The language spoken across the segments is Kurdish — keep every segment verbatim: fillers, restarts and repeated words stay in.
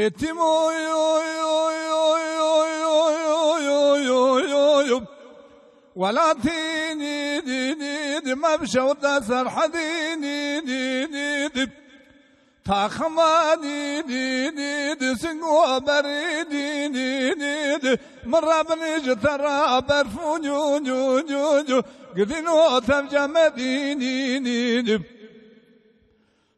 Êtîm oy, oy, oy, oy, oy, oy, oy, oy, oy, oy, oy. Welatî dî, dî, dî, dî, me bi şewta serhedî dî, dî, dî, dî. Taxima dî, dî, dî, dî, singo berî dî, dî, dî, dî. Min rebinî ji te re berf û cû, cû, cû, cû. Gidîno tev cemedî dî, dî, dî.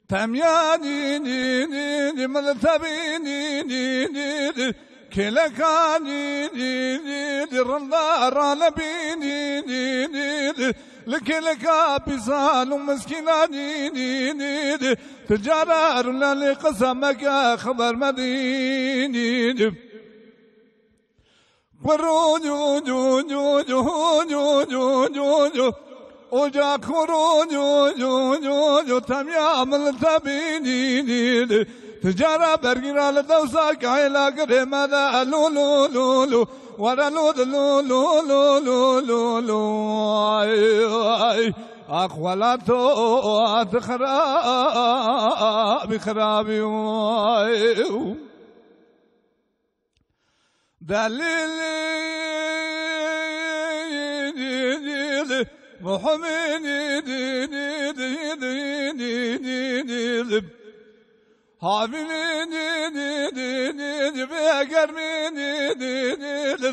Temya dî, dî, dî, dî, min li te bî, dî, dî, dî, dî. Kêleka dî, dî, dî, dî, rinda ranebî, dî, dî, dî, dî. Li kêleka pîsan û miskîna dî, dî, dî, dî. Ti cara rûnelê qisa meke xeber me dî, dî, dî. Kuro cu cu cu cu cu cu cu cu. Oca kuro cu cu cu cu. Temya min li te bînî dî dî. Ti cara bergîra li dewsa kehêla girê me de lu lu lu lu. Were lu di lu lu lu lu lu lu. Ay, ay. Ax welato, at xirabî xirabî. Ay. Delîlî Muhammedî dî dî dî dî dî dî dî dî. Havîlî dî dî dî dî dî vê germî dî dî dî dî.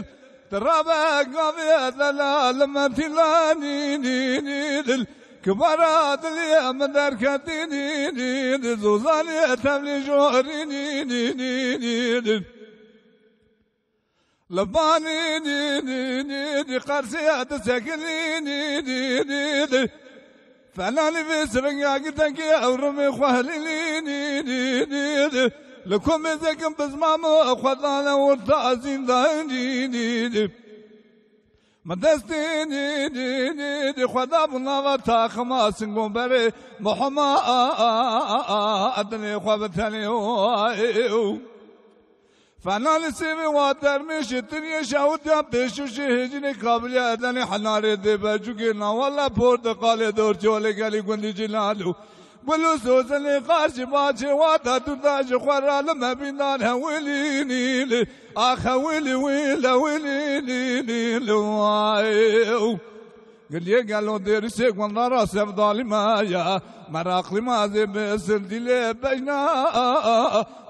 Tirabe gavê delal mentîlanî dî dî dî. Kibara dilê min derketî dî dî dî. Zozanê tevlî jorî dî dî dî dî. Li banî dî, dî, dî, dî, qersê disekilî, dî, dî, dî, dî. Felanî vê siringa gitekê ewrimê xwe hilîlî, dî, dî, dî, dî. Li ku mêzekin bizmamo xwe dane orta zîndan, dî, dî, dî. Min destê, dî, dî, dî, dî, xwe da bi nava taxima singoberê Muhemmed, dilê xwe bi tenê. Fena li sêvê wa dermêşê tiriyê şewitiya pêşûşê hêjinê kabiliya edenê henarê dê becûkê nawala porteqalê dorçolê gelî gundî cilalû. Gul û sozinê qarşî bacê wa da dûda ji xwe ra li me bîndan hewilî nîlî. Ax hewilî wî lewilî nîlî li wayê. Giliyê gelo dêrîsê gundara sevdalî me ye. Meraqlî me zê bi sildîlê bejna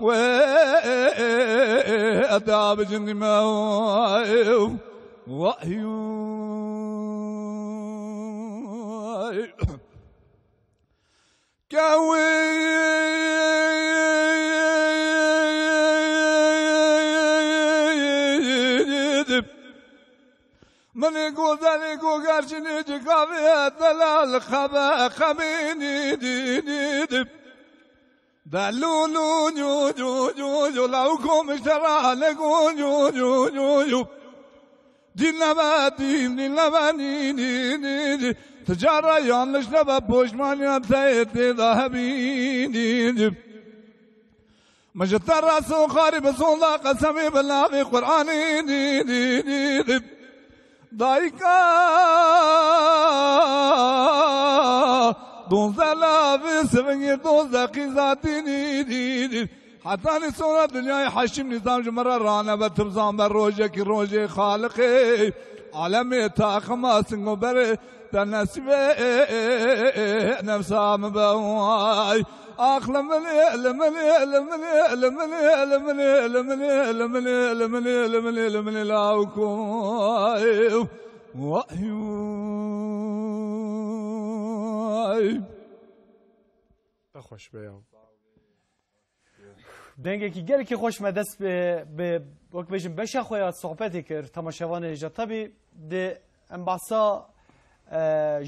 wê eda bi cindî me. Wahyu. Kewî. Minê gozelê gogerşinê ci kavê delal xebe xebê nî dî nî dî. Delûlû cû cû cû cû lawko miştera lego cû cû cû cû. Dîn nebe dîn, dîn nebe nî nî nî nî. Ticara yanlış nebe poşmaniya te tê de hebî nî nî. Min ji te re soxarî bi sonda qesemê bi navê Qur'anê dî, dî, dî, dî. Dayika donze lavê sivingê donze qîza dî, dî, dî, dî. Hetanî sonra dinyayê Heşîm Nîzam ji min re ranebe, tu bizan be rojekî rojê Xaliqê alemê taxima singoberê. Te nesîbê nefsa min be way. Ax li min ê, li min ê, li min ê, li min ê, li min ê, li min ê, li min ê, li min ê, li min ê, li min ê, li min ê lawko. Way, way. Te xweş be ya. Dengekî gelekî xweş me dest bi, bi, wek bêjim, beşa xwe ya sohbetê kir, temaşevanê hêja. Tabî, di, em bahsa, e,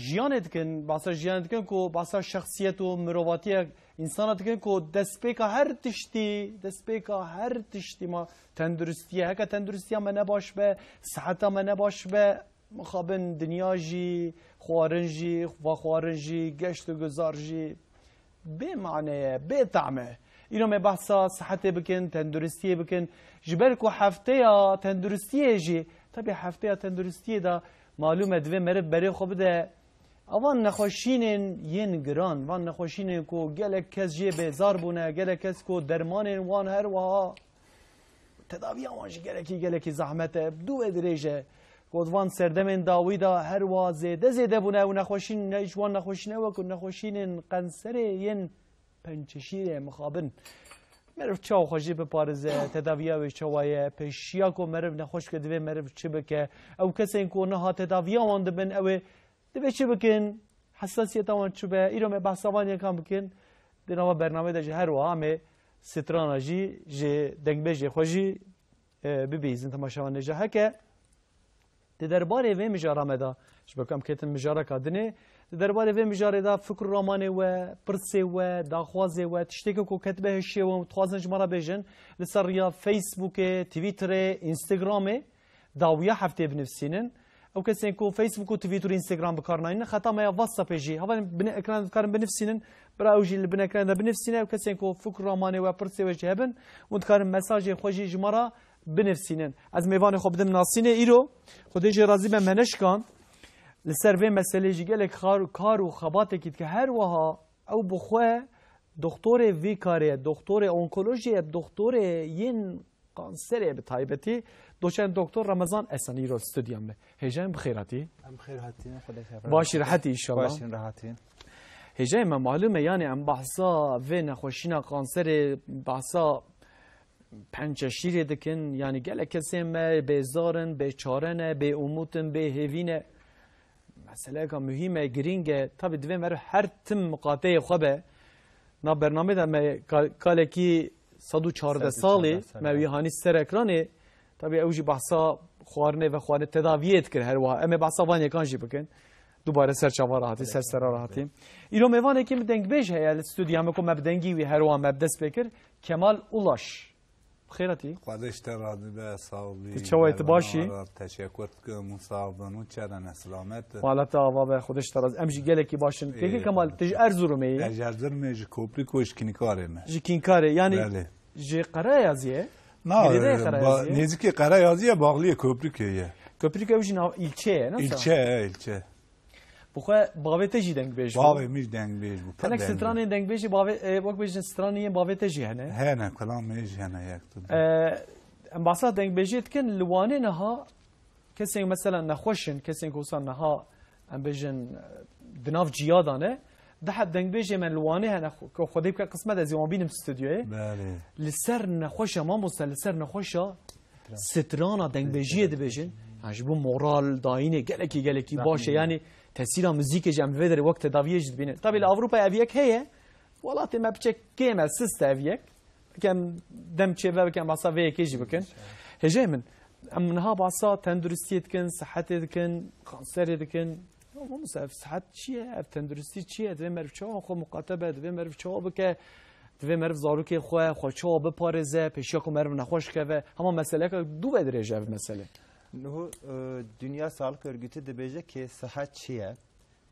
jiyanê dikin, bahsa jiyanê dikin ku bahsa şexsiyet û mirovatiya însana dikin ku destpêka her tiştî, destpêka her tiştî ma tenduristiye. Heke tenduristiya me ne baş be, siheta me ne baş be, Mixabin dinya jî, xwarin jî, vexwarin jî, geşt û guzar jî bê mane ye, bê tam e. Îro me behsa sihetê bikin, tenduristiyê bikin. Ji ber ku hefteya tenduristiyê jî, tabi hefteya tenduristiyê de malûm e, divê meriv berê xwe bide. Evan nexweşînên yên giran, van nexweşînên ku gelek kes jê bêzar bûne, gelek kes ku dermanên wan her wiha tedaviya wan jî gelekî, gelekî zehmet e, bi dû ve dirêj e. Got van serdemên dawî de her wiha zêde zêde bûne ew nexweşîn, ne ji wan nexweşîn ew e ku nexweşînên qenserê yên pençeşîrê mixabin. Meriv çawa xwe jî biparize, tedaviya wê çawa ye, pêşiya ku meriv nexweş ke divê meriv çi bike, ew kesên ku niha tedaviya wan dibin, ew ê Divê çi bikin? Hesasiyeta wan çi be? Îro me behsa van yekan bikin. Di nava bernameyê de jî her wiha em ê strana jî ji dengbêjê xwe jî, e, bibihîzin temaşevanê jî. Heke di derbarê vê mijara me de, ji ber ku em ketin mijareka dinê, di derbarê vê mijarê de fikr û ramanê we, pirsê we, daxwazê we, tiştêke ku ketibe hişê we, dixwazin ji me re bêjin, li ser riya Facebookê, Twitterê, Instagramê, dawiya heftê binivîsînin. Ew kesên ku Facebook û Twitter û Instagram bi kar naynin, xeta me ya WhatsAppê jî hevalên binê ekran dikarin binivîsînin. Bira ew jî li bin ekran de binivîsîne. Ew kesên ku fikr û ramanê we, pirsê we jî hebin, hûn dikarin mesajê xwe jî ji me re binivîsînin. Ez mêvanê xwe bidim nasînê îro. Xwedê jê razî be, me neşikan. Li ser vê meselê jî gelek xar-, kar û xebatekî dike. Her wiha ew bi xwe doktorê vî karê ye, doktorê onkolojiyê ye, doktorê yên kanserê bi taybetî, doçent doktor Remezan Esen îro stûdiya me. Hêjayên bi xêr hatî. Em xêr hatîn, Xwedê xêr. Baş î, rehet î înşallah. Baş î, rehet î. Hêjayê me malûm e, yanî em behsa vê nexweşîna kanserê, behsa pençeşîrê dikin, yanî gelek kesên me bêzar in, bêçare ne, bêûmût in, bêhêvî ne. Meseleyeka muhîm e, girîng e. Tabî divê meriv her tim miqateyê xwe be. Na bernamê de me ka-, kalekî sed û çardeh salî, sed û çardeh salî, me wî hanî ser ekranê. Tabî ew jî behsa xwarinê, vexwarinê, tedaviyê dikir her wiha. Em ê behsa van yekan jî bikin. Dubare ser çava re hatî, ser sera re hatî. Îro mêvanekî min dengbêj heye li stûdiya me ku me bi dengî wî her wiha me bi dest pê kir. Kemal Ulaş. Bi xêr hatî. Xwedê ji te razî be, sağ ol. Tu çawa yî, tu baş î? Teşekkür dikim, hûn sağ bin, hûn çêne, selamet. Mala te ava be, Xwedê ji te razî. Em jî gelekî baş in. Kekê Kemal, tu ji Erzurumê yî? Ez ji Erzurumê, ji Kopriko, ji Kînkarê me. Ji Kînkarê, yanî ji Qereyaziyê? Na, girêdayê Qereyaziyê? Nêzîkê Qereyaziyê, bağliyê Koprikê ye. Kopriko ew jî nav-, îlçe ye, nasıl? Îlçe ye, îlçe. Bi xwe bavê te jî dengbêj bû. Bavê min jî dengbêj bû. Hinek stranên dengbêjî bavê, e, wek bêjin stranên yên bavê te jî hene. Hene, kilamê jî hene yek tu. E, em behsa dengbêjiyê dikin, li Wanê niha kesên mesela nexweş in, kesên ku wisa niha em bêjin, e, di nav ciya de ne. Di heb dengbêjê me li Wanê hene, xwe-, ku Xwedê bike qismet ez ê wan bînim stûdyoyê. Belê. Li ser nexweşa mamoste, li ser nexweşa strana dengbêjiyê dibêjin. Yani ji bo moral dayînê gelekî, gelekî baş e. Yani tesîra muzîkê jî em li vê derê wek tedaviyê jî dibînin. Tabî li Ewropayê ev yek heye. Welatê me piçek kêm e, sist e ev yek. Bikem dem çêve bikem, behsa vê yekê jî bikin. Hêjayê min, em niha behsa tenduristiyê dikin, sihetê dikin, kanserê dikin. Ya mamoste, ev sihet çi ye? Ev tenduristî çi ye? Divê meriv çawa xwe miqate be? Divê meriv çawa bike? Divê meriv zarokê xwe, xwe çawa biparêze, pêşiya ku meriv nexweş keve? Hema meseleyeke dû ve dirêj e ev mesele. Niho, e, Dünya Sağlık Örgütü dibêje ki sihet çi ye?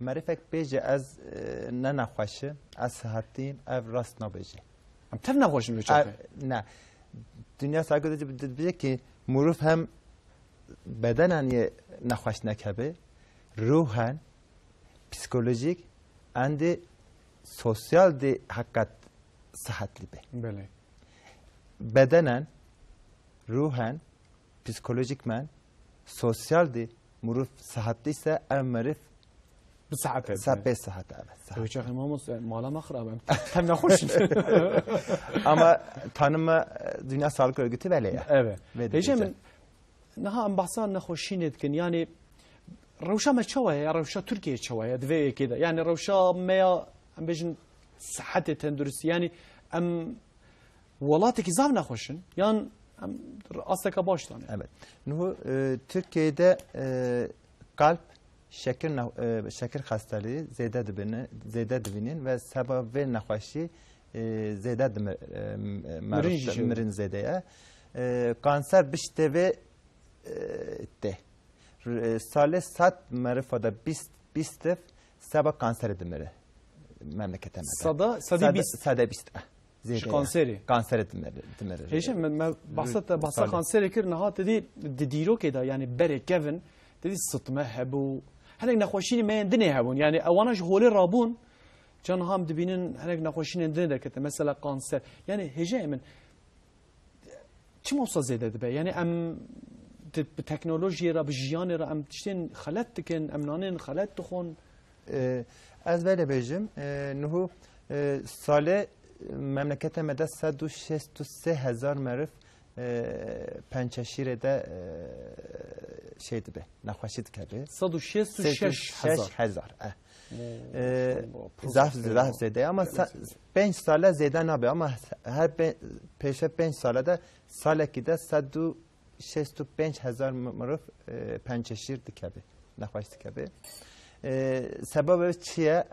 Merivek bêje ez, e, ne nexweş im, ez sihetîm, ev rast nabêje. Em tev nexweş in wê çaxê? E, ne. Dünya Sağlık Örgütü dibêje ki meriv hem bedenen yê nexweş nekeve, ruhen, psikolojik, endî sosyal dî heqet sihetlî be. Belê. Bedenen, ruhen, psikolojikmen, sosyal dî meriv sihetlî se, ev meriv bi sihet e. Pê sihet e, evet, sihet. Ew çaxê mamoste, mala me xirab e. Em tev nexweş in. Ama tanıma Dünya Sağlık Örgütü belê ye. Evet. Hêjayê min, niha em behsa nexweşînê dikin. Yani rewşa me çawa ye? Ya rewşa Tirkiyeyê çawa ye? Di vê yekê de. Yani rewşa me ya, em bêjin, sihetê tenduristî. Yani em welatekî zaf nexweş in. Yan em asteke baş de ne? Evet. Niho, e, Tirkiyeyê de, e, kalp, şekir ne-, e, şekir xestelî zêde dibine, zêde dibînin ve seba vê nexweşî, e, zêde dimir-, e, m-, e, mirin jî, mirin zêde ye. E, kanser piştê vê, e, tê. E, salê sed merifa de bîst, bîst ev seba kanserê dimire memlekete me de. Sada, sedî bîst. Sede, sede bîst, eh, zêde ya. Ji kanserê? Kanserê dimire, dimire. Hêşe, me, me bahsa te, bahsa kanserê kir, niha te dî di dîrokê de, yani berê kevin, te dî sitme hebû. Hinek nexweşînê me yên dinê hebûn. Yani ewana ji holê rabûn, can ham dibînin hinek nexweşînên dinê derkete. Mesela kanser. Yani hêjeyê min, çima wisa zêde dibe? Yani em di, bi teknolojiyê re, bi jiyanê re em tiştên xelet dikin, em nanên xelet dixwin? E, ez vele bêjim, e, niho, e, salê memlekete me de sed û şêst û sê hezar meriv, e, pençeşîrê de, e, şey dibe, nexweşî dikeve. Sed û şêst û şeş hezar. Sed û şêst û şeş hezar, e. E, maşallah, zaf, zaf zêde ama sa-, pênc sale zêde nabe ama her pê-, pêşe pênc sale de salekî de sed û şêst û pênc hezar mi-, mirov, e, pençeşîr dikeve, nexweş dikeve. E, sebebê çi ye?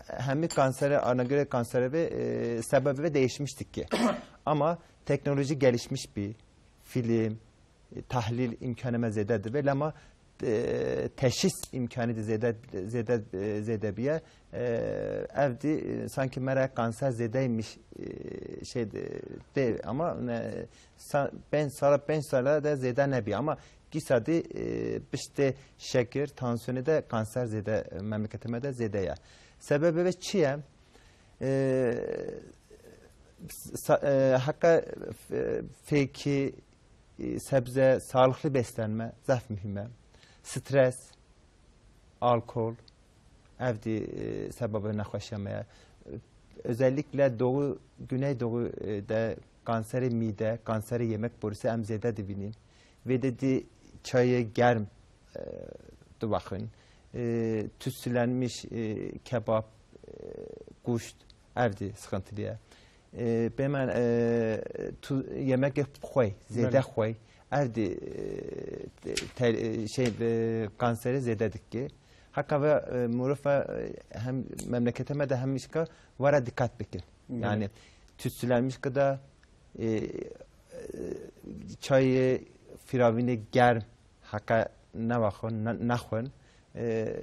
Hemî kansere, anagirê kansere ve, e, sebebê ve değişmiş dike. Ama teknoloji gelişmiş bî, film, e, tahlîl îmkanê me zêde dibe, lema, e, teşhîs îmkanî de zêde, zêde, e, zêde biye. E, ev dî, e, sanki me re kanser zêdeymiş, e, şey de, de, ama ne, sa-, pênc sala, pênc sala de zêde nebiye. Ama kîsa dî, e, piştê şekir, tansiyonê de kanser zêde, e, memleketê me de zêde ye. Sebebê ve çi ye? E, sa-, e, heqa, e, fêkî, e, sebze, sağlıklı beslenme zaf mühim e. Stres, alkol, ev dî, e, sebebê nexweşiya me ye. Özellikle Doğu, Güneydoğu, e, de kanserê mîde, kanserê yemek borusu em zêde dibînin. Vê de dî çayê germ, e, divaxin. E, tütsülenmiş, e, kebap, e, guşt, ev dî sıkıntılı ye. E, pê me, e, tu yemek xwey, zêde xwey. Ev dî, e, te-, te-, e, şey, e, kanseri zêde dike. Haka ve, e, muruf ve, e, hem memlekete me de hem işka vara dikkat bikin. Yani tütsülenmiş gıda, e, e, çayê, firavînê germ, heke nevaxwin, ne-, nexwin, e,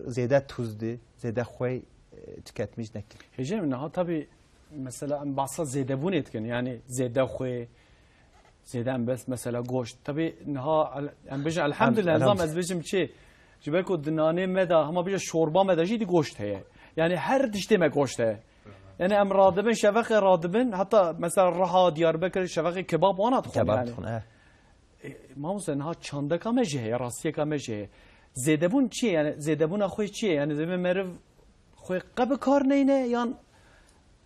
zêde tuz dî, zêde xwey, e, tüketmiş nekin. Hêjê min, niha tabii mesela em bahsa zêdebûnê dikin, yani zêde xwê, zêde em bes mesela goşt. Tabii niha el-, em bêjin elhamdülillah, elhamdülillah. Ez bêjim çi? Ji ber ku di nanê me de, hema bêje şorba me de jî di goşt heye. Yani her tiştê me goşt heye. Yani em radibin, şevexê radibin, hatta mesela Riha, Diyarbekir, şevexê kebab wana dixwin yani. Kebab dixwin, he. E, mamoste, niha çandeka me jî heye, rastiyeka me jî heye. Zêdebûn çi ye? Yani zêdebûna xwe çi ye? Yani divê meriv xwe qe bi kar neyne yan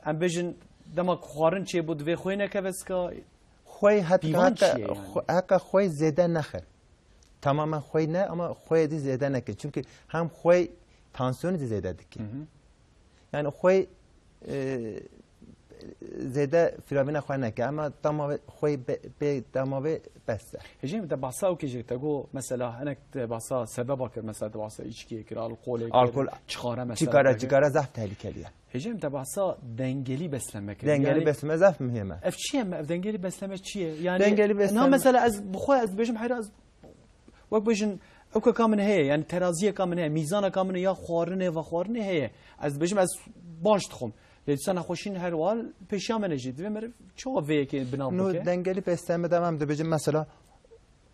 em bêjin dema ku xwarin çêbû divê xwe nekeve sika? Xwey het-, Pîvan heta, çi ye yani? Xwe-, heta xwey zêde nexe. Tamamen xwey ne ama xweyê dî zêde neke. Çünkü hem xwey tansiyonê dî zêde dike. Hı hı. Yani xwey, e, zêde firavîna xwe neke ama dama wê xwey be-, bê dama wê bes e. Hêjê min, te bahsa ew kê jî te got, mesela hinek te bahsa sebeba kir, mesela te bahsa içkiyê kir, alkolê kir, Alkol, çixare mesela cigara, te kir. Cigara zaf tehlikeli ye. Hêjê min, te bahsa dengeli beslenme kir. Dengeli Yani beslenme zaf mühim e. Ev çi ye me? Ev dengeli beslenme çi ye? Yani Dengeli na beslenme mesela ez bi xwe ez bêjim heyra ez Wek bêjin, ewkeka min heye, yani teraziyeka min heye, mîzaneka min ya xwarinê, vexwarinê heye. Ez dibêjim, ez baş dixwim. Lê dîsa nexweşîn her wal pêşiya min e jî. Divê meriv çawa vê yekê binav No bike? Dengeli beslenme de em dibêjin, mesela,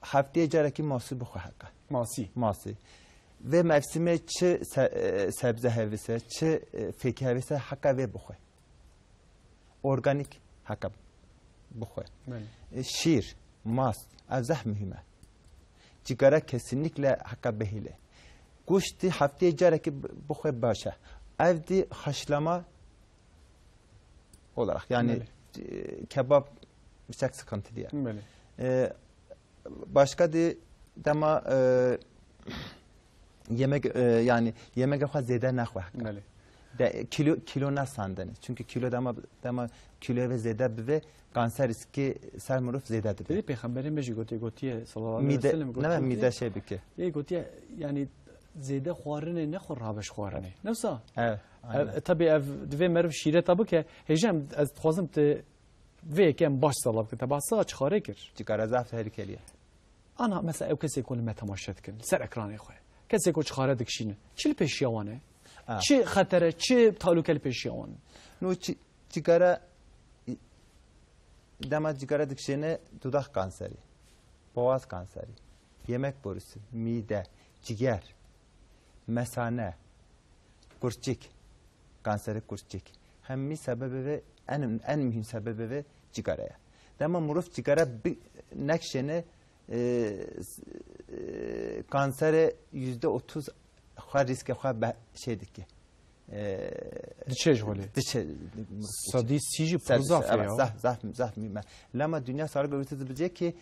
hefteyê carekî masî bixwe heke. Masî. Masî. Vê mevsimê çi se-, e, sebze hevise, çi, e, fêkî hevise heke vê bixwe. Organîk heke bixwe. Belê. E, şîr, mast, ev zeh muhîm e. Cigara kesinlikle heke bihêle. Goştî hefteyê carekî bi-, bixwe baş e. Ev dî haşlama olarak, yani, Belê. e, kebap çok sıkıntılı ye. Belê. E, Başka dî dema, e, yemek, e, yani yemeke xwe zêde nexwe. Belê. De, kilo, kilo nesandin. Çünkü kilo dema, dema kiloyê ve zêde bibe, kanser riskê ser mirov zêde dibe. Dê pêxemberê me jî gotiye, gotiye, sallallahu aleyhi ve Mîde, sellem, ne gotiye, mîde şey bike. Ê gotiye, yani zêde xwarinê nexwe, rabe ji xwarinê. Nefsa? Evet, Ev, aynen. Tabii ev divê meriv şîreta bike. Hêjî em, ez dixwazim te vê yekê em baş sala bikin. Te bahsa çixarê kir. Cigara zaf tehlikeli ye. Ana, mesela ew kesê ku li me temaşe dikin, li ser ekranê xwe, kesê ku çixare dikişînin, çi li pêşiya wan e? Ha. Çi xeter e, çi talûke li pêşiya wan e? No, çi-, cigara, dema cigara dikişêne, dudak kanseri, boğaz kanseri, yemek borusu, mide, ciger, mesane, kurçik, kanseri kurçik. Hemî sebebê ve, en, en mühim sebebê ve cigara ye. Dema mirov cigara bi-, nekişêne, e, s-, e, kansere yüzde otuz xwe rîskê xwe be-, şey dike. E, Diçe ji holê. Diçe. Sedî sî jî pir Sedî, zaf e evet, ya. Zaf, zaf, zaf mühim e. Lema Dünya Sağlık Örgütü dibêje ki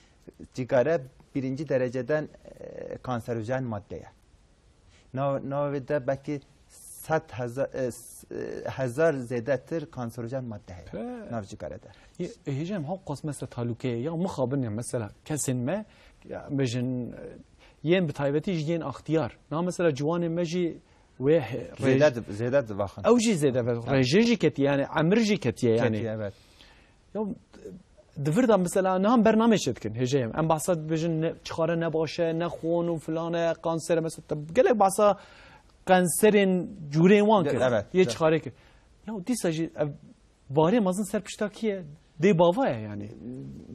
cigare birinci dereceden, e, kanserojen madde ye. Nav-, navê de belkî sed hezar, e, s-, e, hezar zêdetir kanserojen madde heye. Pe. Nav cigare de. Yê, e, hêjayê min, hewqas mesela talûke ye, ya mixabin ya mesela kesên me, ya bêjin, e, yên bi taybetî jî yên axtiyar. Na mesela ciwanên me jî wê he-, Zêde rej-, di-, zêde divaxin. Ew jî zêde ve, Evet. rêje jî ketiye, yani emir jî ketiye yani. Ketiye, evet. Ya, di vir de mesela niha em bernameyê çêdikin, hêjayê min. Em behsa dibêjin ne, çixare ne baş e, ne xon û filan e, kanser e, mesela te gelek behsa kanserên cûrên wan kir. Evet, Yê evet. çixarê kir. Ya dîsa jî ev barê mezin ser pişta kî ye? Dê bava ye yani.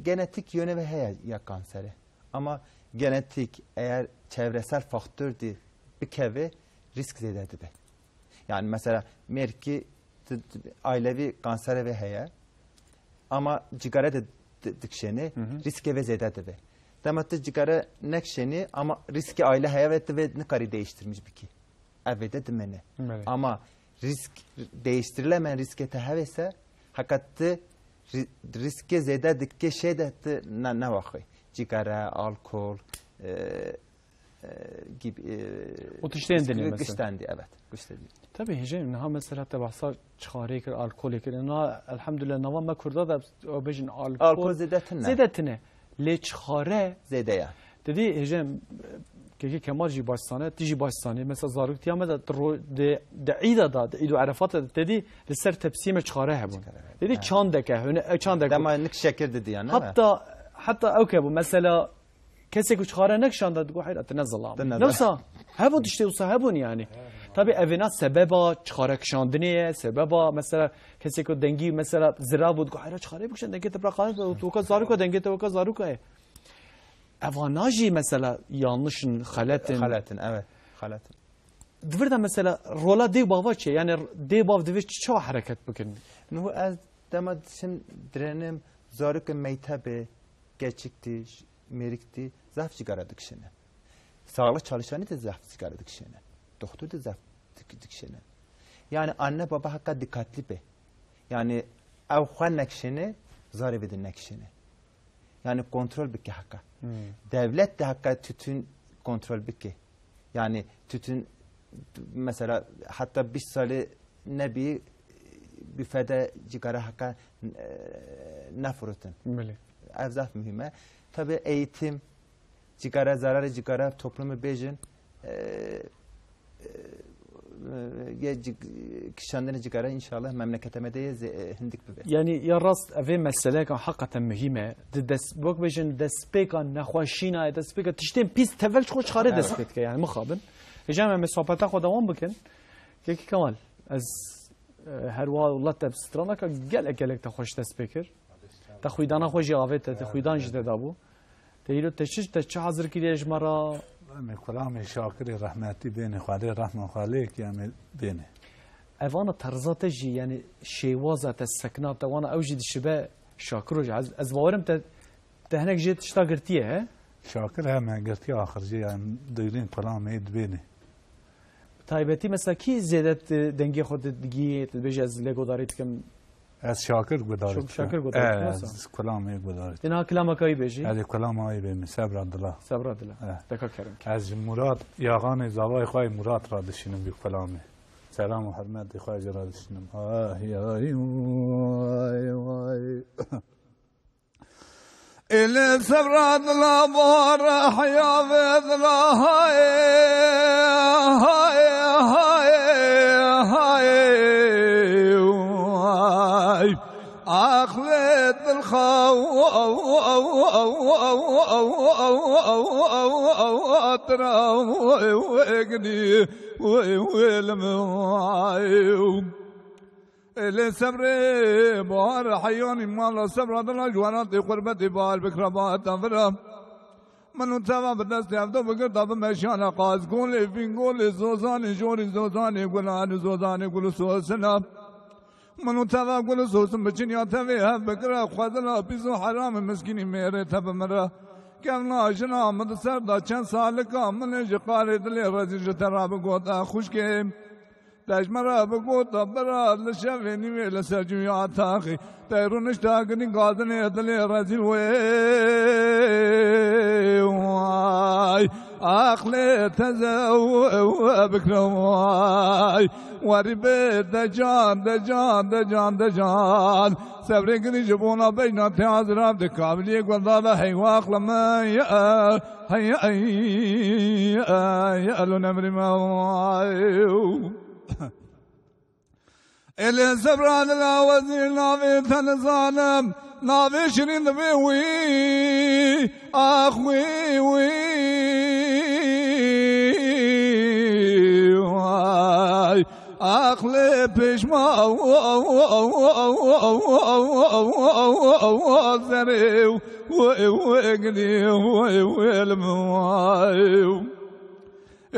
Genetik yönü ve heye ya kanseri. Ama genetik eğer çevresel faktör de bikeve, risk zêde dibe. Yani mesela mêrkî t-, t-, ailevi kansere ve heye, ama cigare de di-, dikişêne, Hı hı. riskê ve zêde dibe. Dema tu cigare nekişênî, ama riskê aile heye ve tu vê nikarî değiştirmiş bikî. Ev vê de dimene. Belê. Ama risk değiştirilemeyen riskê te hevêse, heka tu ri-, riskê zêde dike şey de tu ne, ne waxê. Cigare, alkol, e, e, gibi, e, O tiştên dinê mesela. Giştendî, evet. Giştendî. Tabii hêjayê min, niha mesela te behsa çixarê kir, alkolê kir. Na, elhamdülillah, nava me Kurda da o bêjin alkol. Alkol zêde tine. Zêde tine. Lê çixare Zêde ya. Te dî hêjayê min, Kekê Kemal jî baş zane, tu jî baş zanî. Mesela zaroktiya me de tu ro-, di, di îda da, di îd û Erefat de te dî li ser tepsiyê me çixare hebûn. Çixare hebûn, Te dî evet. çandeke, hune, e, çandek bû. Dema nik şekir didî ya, ne? Hatta, hatta ew ke bû, mesela kesê ku çixare nekişanda digot, "Heyra, tu ne zilam." Tu ne Newsa, hebûn tiştê wisa hebûn yani. Tabii evêna sebeba çixare kişandinê ye, sebeba mesela kesê ku dengî mesela zira bû, digot, "Heyra, çixare bikişin, dengê te pira xalet be, tu weka zaroka, dengê te weka zaroka ye." Evana jî mesela yanlış in, xelet in. Xelet in, evet, xelet in. Di vir de mesela rola dê û bava çi ye? Yani dê û bav divê çi, çawa hereket bikin? Niho ez dema diçim dirênim, zarokê meytebê, keçik tî, ş-, mêrik tî, zaf cigara dikişîne. Sağlık çalışanî de zaf cigara dikişîne. Doktor de zaf dik-, dikişîne. Yani anne baba heka dikkatli be. Yani ew xwe nekişîne, zarê vê de nekişîne. Yani kontrol bike heka. Hmm. Devlet de heka tütün kontrol bike. Yani tütün mesela hatta bîst salê nebî büfede cigara heka, e, nefirotin. Belê. Ev zaf mühim e. Tabii eğitim, cigara, zararê cigara toplumu bêjin, e, e, e, ye cig-, kişandinê cigara inşallah memlekete me de ye ze-, e, hindik bibe. Yani ya rast ev ê meseleyeka hakikaten muhîm e. Di dest, wek bêjin destpêka nexweşîna ye, destpêka tiştên pîs tevel ji xwe çixarê Evet. dest pê dike yani mixabin. Hêja me, me sohbeta xwe dewam bikin. Kekî Kemal, ez, e, her wiha wela te straneka gelek gelek te xweş dest pê kir. Te xwîdana xwe jî avête, te xwîdan jî te dabû. Te îro te çi, te çi hazir kiriye ji me re? Em ê kulamê Şakirê rehmetî bênê, Xwedê rehma xwe lê ke em ê bênê. Evana terza te jî, yani şêwaza te, sekna te, wana ew jî dişibe Şakiro jî. Ez, ez bawerim te, te hinek jê tişta girtiye, he? Şakir heme girtiye axir jê, yani duyulên kulamê dibênê. Bi taybetî mesela kî zêde tu dengê xwe di-, digihî, tu dibêjî ez lê guhdarî dikim? Ez Şakir guhdarî Şak-, dikim. Şakir guhdarî dikim, Eh, wisa? Ez kulamê guhdarî dikim. Dê niha kilama kayî bêjî? Ez ê kilama wî bêjim, Sebra Dila. Sebra Dila. Eh. Deka kerem. Ez ji Murat, Yaxanê zavayê xwe yê Murat re dişînim vî kulamê. Selam û hurmetê xwe jê re dişînim. Ay, ay, ay, ay. Ele sevra dila bor haya ve dila hay, hay, hay, hay, ay. Aqlê dilxatirê wê li min. Ê lê sebrê bahar heyanî mala sebra dila ji welatê xurbetê bahar bikira bahar tevira. Min û teva bi destê hevdo bigirta bimeşiyana qaz. Golê vîngolê zozanê jorî zozanê gulan û zozanê gul û sosina. Min û teva gul û sosin biçin ya tevê hev bikira xwedila pîs û heramê miskînî mêrê te bimira. Kevna jina min di ser da çend salika min ê ji qarê dilê rezîl ji te re bigota xwişkê. Te ji me re bigota bira li şevê nîvê li ser cuya taxê. Te rûnişta ginî gazinê dilê rezîl wê. Way, aqlê teze bikre way. Werî bê decan, decan, decan, decan. Sebrê ginî ji bona beyna te hazira de kabiliyê guldala heywa aqla me ye. Hey, hey, hey, elo nemrî me way. Ê lê sebra dila wezîr navê te nizanim, navê şirîn divê wî, ax wî, wî, way. Aqlê pêşma zerê wê, wê, wê, gidî, wê, wê, li min way.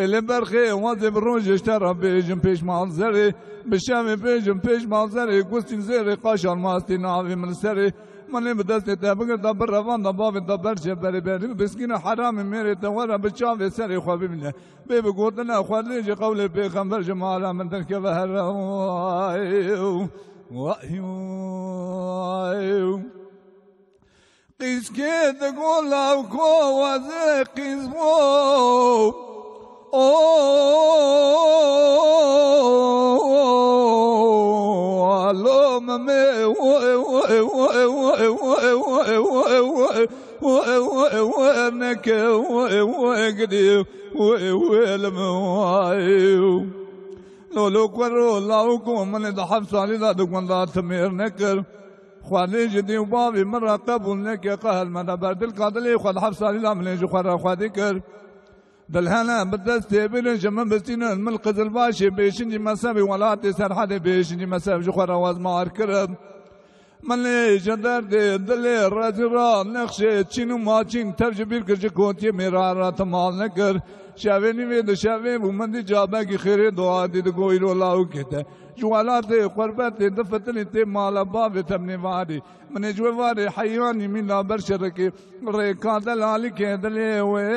Ê lê berxê wazê bi rojê ji te re bêjim pêşma zerê, bi şevê bêjim pêşma zerê, gustî zêrê qaşan mastî navê min li serê. Min ê bi destê te bigirta bi revan da bavê te berçe berê berî, biskîna heramê mêrê te were bi çavê serê xwe bibîne. Bê bi gotina xwe lê ji qewlê pêxember ji mala min derkeve here. Way, way, way. Qîzkê digo lawko wazê qîz bû. O, alo memê, neke, gidî, li min way. Lolo kuro lawko, min ê di heft salî de di gunda timêr nekir. Xwedê ji dê û bavê min re qebûl neke, qehil me de ber dilka dilê xwe di heft salî de min ê ji xwe re xwedî kir. Dilhene bi destê bînin ji min bistînin, min qizilbaşê bêşincî mezhebê welatê Serhedê bêşincî mezheb ji xwe re wezmar kirin. Min ê ji derdê dilê rezî re nexşê çîn û maçîn tev ji bîr kir, ji kotiyê mêra re timal nekir. Şevê nîvê di şevê bû, min dî cabekî xêrê doa dî digo îro lawikê te. Ji welatê xurbetê difitinî tê mala bavê te min ê varî. Min ê ji wê varê heyanî mîna ber şerekê rêka delalikê dilê wê.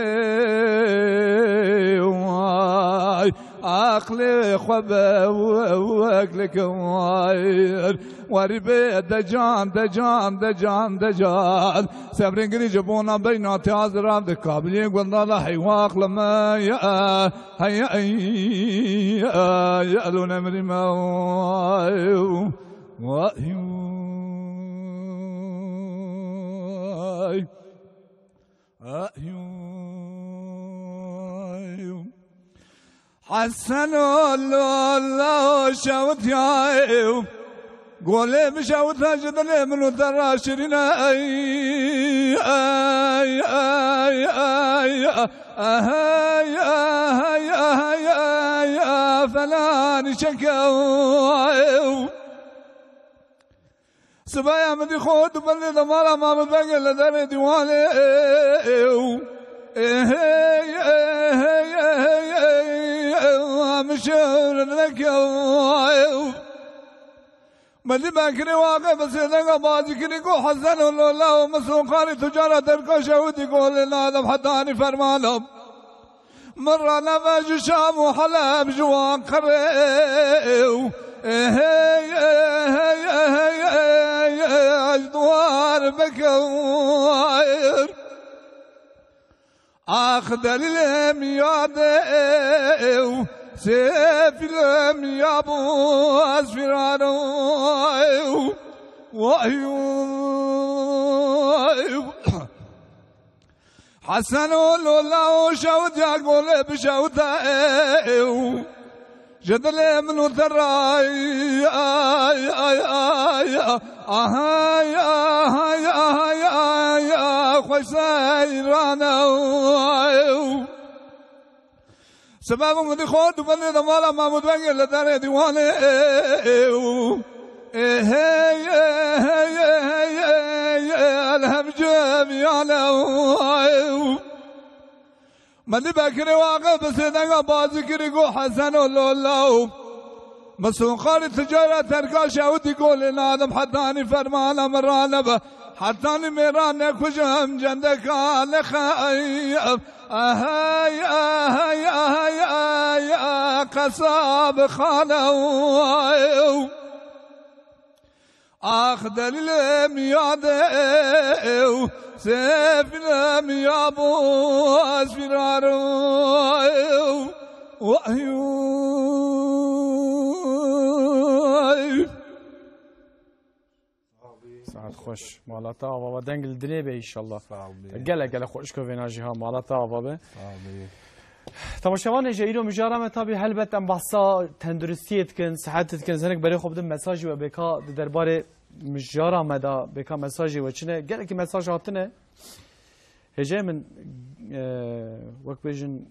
Way, aqlê xwe be wek leke way. Werî bê decan, decan, decan, decan. Sebrê girî ji bona beyna te hazira de kabiliyê gundala heywa aqla me ye. Hey, hey, hey, elo nemrî me. Way, way. Hesen ol, ol, ol, şewt ya, ew. Golê bi şewta ji dilê min û te re şirîn e, ey, ey, ey, ey, ey, ey, felanî çeke, ew. Sibaya min dî xwe tu belê de mala Mamedbegê li derê dîwanê. Ê hey, ê hey, ê hey, ê hey, ê hey, min şewr neke. Min dî bekirê waqe bi sêdega bazî kirî ku Hesen û Lola û min soqarî tucara derka şewitî ku lê nadem hetanî fermana. Min raneve ji Şam û Heleb ji wan qirê û ê hey, ê hey, ê hey, ê hey, ê ji duwar bikir. Ax delîlê min yadê û sêfîlê min yabû ez fîrar û way. Hesen û Lola û şewtiya golê bi şewta ew. Ji dilê min û te re, ay, ay, ay, ay, ahay, ahay, ahay, ay, xweş seyran e. Sibe min gudî xwe tu benê de mala Mahmûd Bengê li derê dîwanê. Ê, hey, ê, hey, ê, hey, ê, ê, elhem cem yane. Mendî Bekirê Waqif bi sêdenga bazî kirî got Hesen û Lola û Misûnxarî ticara terka şewitî golê nadim hetanî fermana min ranebe. Hetanî mêran nekujim cendeka nexeyim. Ehey, ehey, ehey, ehey, qesab xane. Ax delîlê min ya dew, sêfînê min ya bû, ez fîrar im. Wahyu. Saet xweş. Mala te ava be, deng li dinê be înşallah. Sağ ol. Gelek gelek xweşik e vêna jî ha, mala te ava be. Sağ ol. Temaşevanê ji îro mijara me tabî helbet em behsa tenduristiyê dikin, sihetê dikin, hinek berê xwe bidin mesajê we bêka di derbarê mijara me de bêka mesajê we çi ne? Gelekî mesaj hatine. Hêjayê min, e, wek bêjin,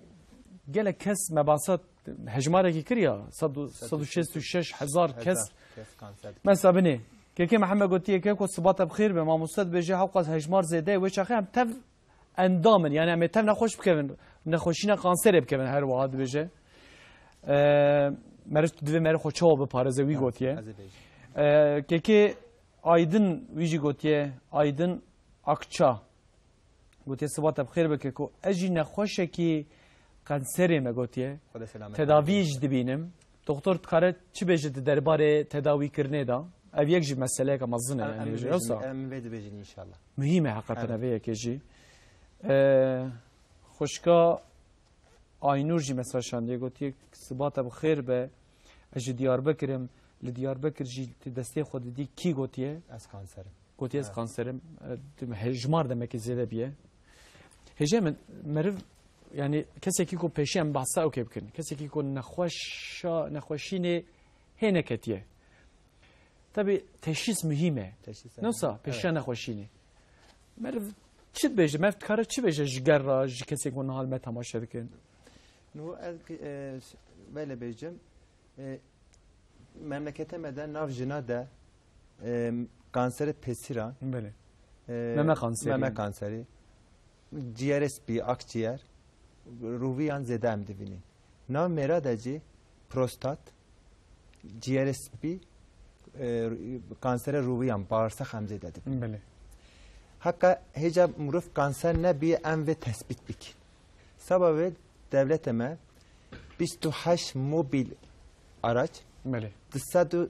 gelek kes me behsa hejmarekî kiriya, sed û, sed û şêst û şeş hezar kes. Hezar kes kanser. Mesela binê, Kekê Mihemed gotiye, Keko sibata bi xêr be, mamoste dibêje hewqas hejmar zêde ye, wê çaxê em tev endam in, yani em ê tev nexweş bikevin, nexweşîna kanserê bikevin her wiha dibêje. E, meriv divê meriv xwe çawa biparêze, wî gotiye. Ez ê bêjim. E, Kekê Aydin wî jî gotiye, Aydin Akça. Gotiye, Siba te bi xêr be Keko. Ez jî nexweşekî kanserê me gotiye. Xwedê selamet. Tedaviyê jî dibînim. Doktor dikare çi bêje di derbarê tedawîkirinê de? Ev yek jî meseleyeke mezin e, Em, yani, em jî bêjin, wisa em vê dibêjin înşallah. Muhîm e heqeten Evet. ev yekê jî. Ee, xwişka Aynur jî mesaj şandiye, gotiye, Siba te bi xêr be. Ez ji Diyarbekir im. Li Diyarbekir jî tu destê xwe didî kî gotiye? Ez kanser im. Gotiye ez Evet. kanser im. E, hejmar demekî zêde biye. Hêjê min, meriv, yani kesekî ku pêşî em behsa ew kê bikin. Kesekî ku nexweşa, nexweşînê hê neketiye. Tabi teşhîs muhîm e. Teşhîs, Ne wisa evet. pêşiya Evet. nexweşînê. Meriv çi dibêje? Meriv dikare çi bêje ji ger re, ji kesên ku niha li me temaşe dikin? Nû ez, e, belê bêjim. E, memlekete me de nav jina de, e, kanseri pêsîran. Belê. E, Meme kanseri. Meme kanseri. Ciyerê spî, akciğer. Rûviyan zêde em divînin. Nav mêra de jî prostat, ciyerê spî, e, kansere rûviyan, bağırsak em zêde dibînin. Belê. Heka hêca mirov kanser nebiye em vê tespît bikin. Seba vê dewlete me bîst û heşt mobil araç, Belê. du sed û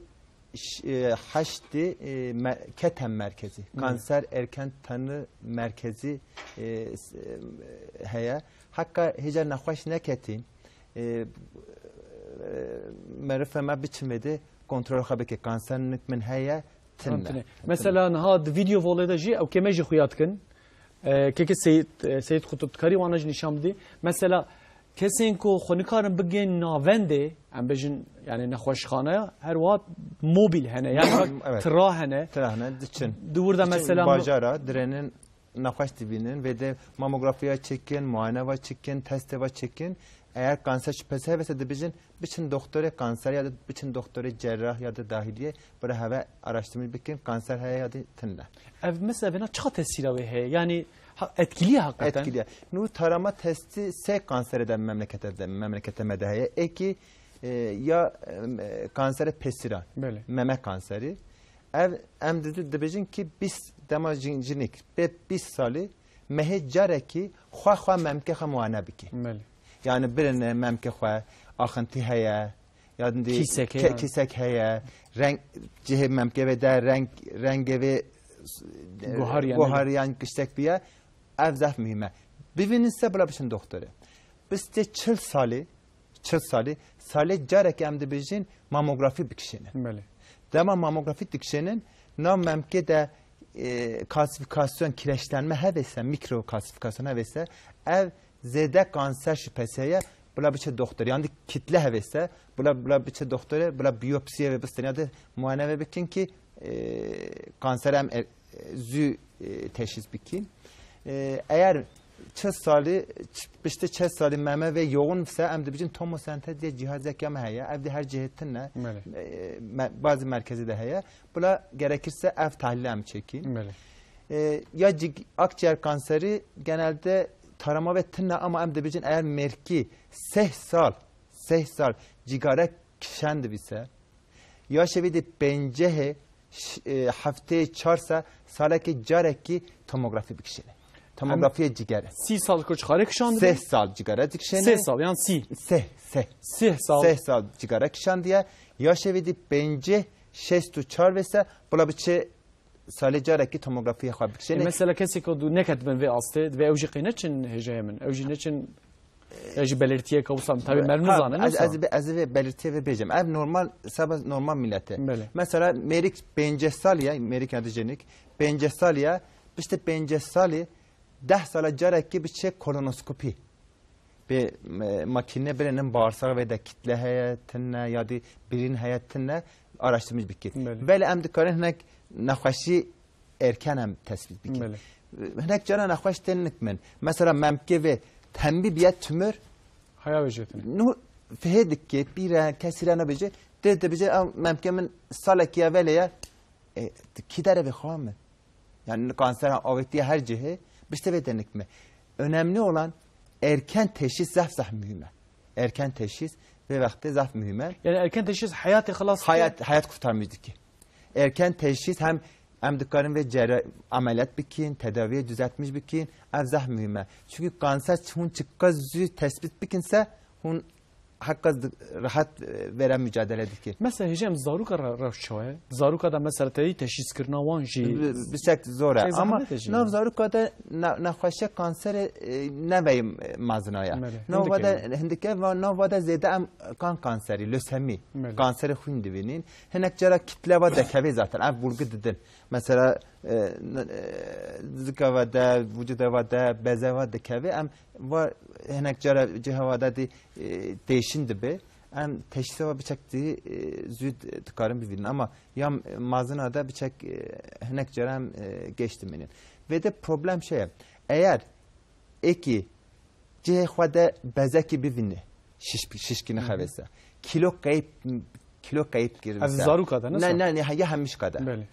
heştê, e, me-, keten merkezî, Belê. kanser erken tanı merkezî, e, s-, e, heye. Heka hêca nexweş neketîn, e, e, merife me biçin vê de kontrol xwe bike. Kanser nik min heye, Tune. Tune. Mesela niha di video volê de jî ew kê me jî xuya dikin. E, keke Seyîd, e, Seyîd Qutub dikarî wana jî nîşan bidî. Mesela kesên ku xwe nikarin bigên navendê, em bêjin, yani nexweşxaneya, her wiha mobil hene, yani Evet. tira hene. Tira hene, diçin. Di wir de Diçin mesela bajara, dirênin nexweş dibînin, vê de mamografiya çekin, muayene va çekin, testê va çekin. Eğer kanser şüphesi hevese dibêjin, biçin doktorê kanser ya da biçin doktorê cerrah ya da dahiliye, bira heve araştırma bikin, kanser heye ya da tune. Ev mesela vêna çiqa tesîra wê heye? Yani ha, etkiliye hakikaten? Etkiliye. Nû tarama testi sê kansere de memlekete de, memlekete me de heye. Eki, e, ya, e, kansere pesiran, Belê. meme kanseri. Ev, em di-, dibêjin ki bîst dema jin-, jinik bê bîst salî mehê carekî xwe xwe memkê xwe muayene bike. Belê. Yani birine memkê xwe axintî heye, ya dî Kîsek ke-, heye. kîsek heye, reng cihê memkê ve de reng, rengê ve Guhar yani. guhar yan kiştek biye, ev zaf muhîm e. Bivînin se bila biçin doktorê. Bistê çil salî, çil salî, salê carekê em dibêjin mamografî bikişênin. Belê. Dema mamografî dikişênin, nav memkê de, e, kalsîfikasyon, kireçlenme hevêse, mikro kalsîfikasyon hevêse, ev zêde kanser şüphesi heye, bila biçe doktor. Yan di kitle hevêse, bila, bila biçe doktorê, bila biyopsiyê ve bistên ya di muayene ve bikin ki, e, kanser em, e, zû, e, teşhîs bikin. E, eğer çi salî, ç-, piştî çi salî meme ve yoğun ise em dibijin tomosentez diye cihazek ya me heye. Ev de her cihê tune. Belê. E, me-, bazı merkezi de heye. Bila gerekirse ev tahlîl em çekin. Belê. E, ya cig-, akciğer kanseri genelde tarama ve tune ama em dibijin eğer merkî seh sal, seh sal cigare kişen dibîse, ya şevî de pêncehê ş-, e, hefteyê çar se salekê carekî tomografî bikişêne. Tomografiyê cigere. Sî sal ku çixare kişandibe? Seh sal cigare dikişêne. Seh sal, yan sî? Seh, seh. Seh sal. Seh sal cigare kişandiye. Ya şevî de pêncî, şêst û çar vêse, bila biçe salê carekî tomografiyê xwe bikişêne. E, mesela kesê ku dû neketibin vê astê, divê ew jî qey neçin hêjayê min. Ew jî neçin, e, ji belirtiyeke wisa, tabii meriv nizanin, ez, wisa. Ez, ez vê belirtiyê vê bêjim. Ev normal, seba normal millet e. Belê. Mesela mêrik pêncî sal ye, mêrik ya dijenik, pêncî sal ye, piştî pêncî salî, deh sala carekî biçe kolonoskopî. Bi, e, makîne birinin bağırsağı ve de kitle heye, tine ya di birin heye, tine araştırmış bikin. Belê. Belê em dikarin hinek nexweşî erken em tespît bikin. Belê. Hinek cara nexweş tên nikmin. Mesela memke ve hembî biye tümör. Haya ve jetine. Nu fihê dike, pîre, kesî re nebêje. Tê dibêje, "Ew memke min salekî evele ye." E, tu kî derê vê xwe min? Yani kansera avêtiye her cihê, bişte vê denik mi? Önemli olan erken teşhis zaf zaf mühim e. Erken teşhis vê wextê zaf mühim e. Yani erken teşhis hayatı xelas dikiye. Hayat, hayat kurtarmış dikiye. Erken teşhis hem em dikarin vê cerra-, ameliyat bikin, tedaviye düzeltmiş bikin, ev zaf mühim e. Çünkü kanser hûn çika zû tespit bikinse, hûn heka z-, rahat, e, vera mücadele dike. Mesela hêjê em zaroka re-, rewş çawa ye? Zaroka da mesela tevî teşhîskirina wan jî bi-, biçek zor e. Çek zehmet e jî. Ama nav zaroka da na-, nexweşiya kanserê, e, neveyim, e, mazina ya. Belê. Nav hindike vada, hindike va-, nav vada zêde em kan kanserî, lösemi, belê, kanserê xwîn divînin. Hinek cara kitle va dekevê zaten. Ev bulgu didin. Mesela, e, n-, e, zika va de, vücuda va de, beze va dekevê. Em va hinek cara cihê va de dî, e, değişin dibe. Em teşhîsa va biçek dî, e, zû dikarin bivînin. Ama ya mazina de biçek, e, hinek cara em, e, geç dimînin. Vê de problem şey ye. Eğer êkî cihê xwe de bezekî bivîne, şiş-, şişkî nixebêse. Kîlo qeyp, kîlo qeyp kiribise. Ev zaroka de, ne? Ne, ne, ne, ya hemîşka de. Belê.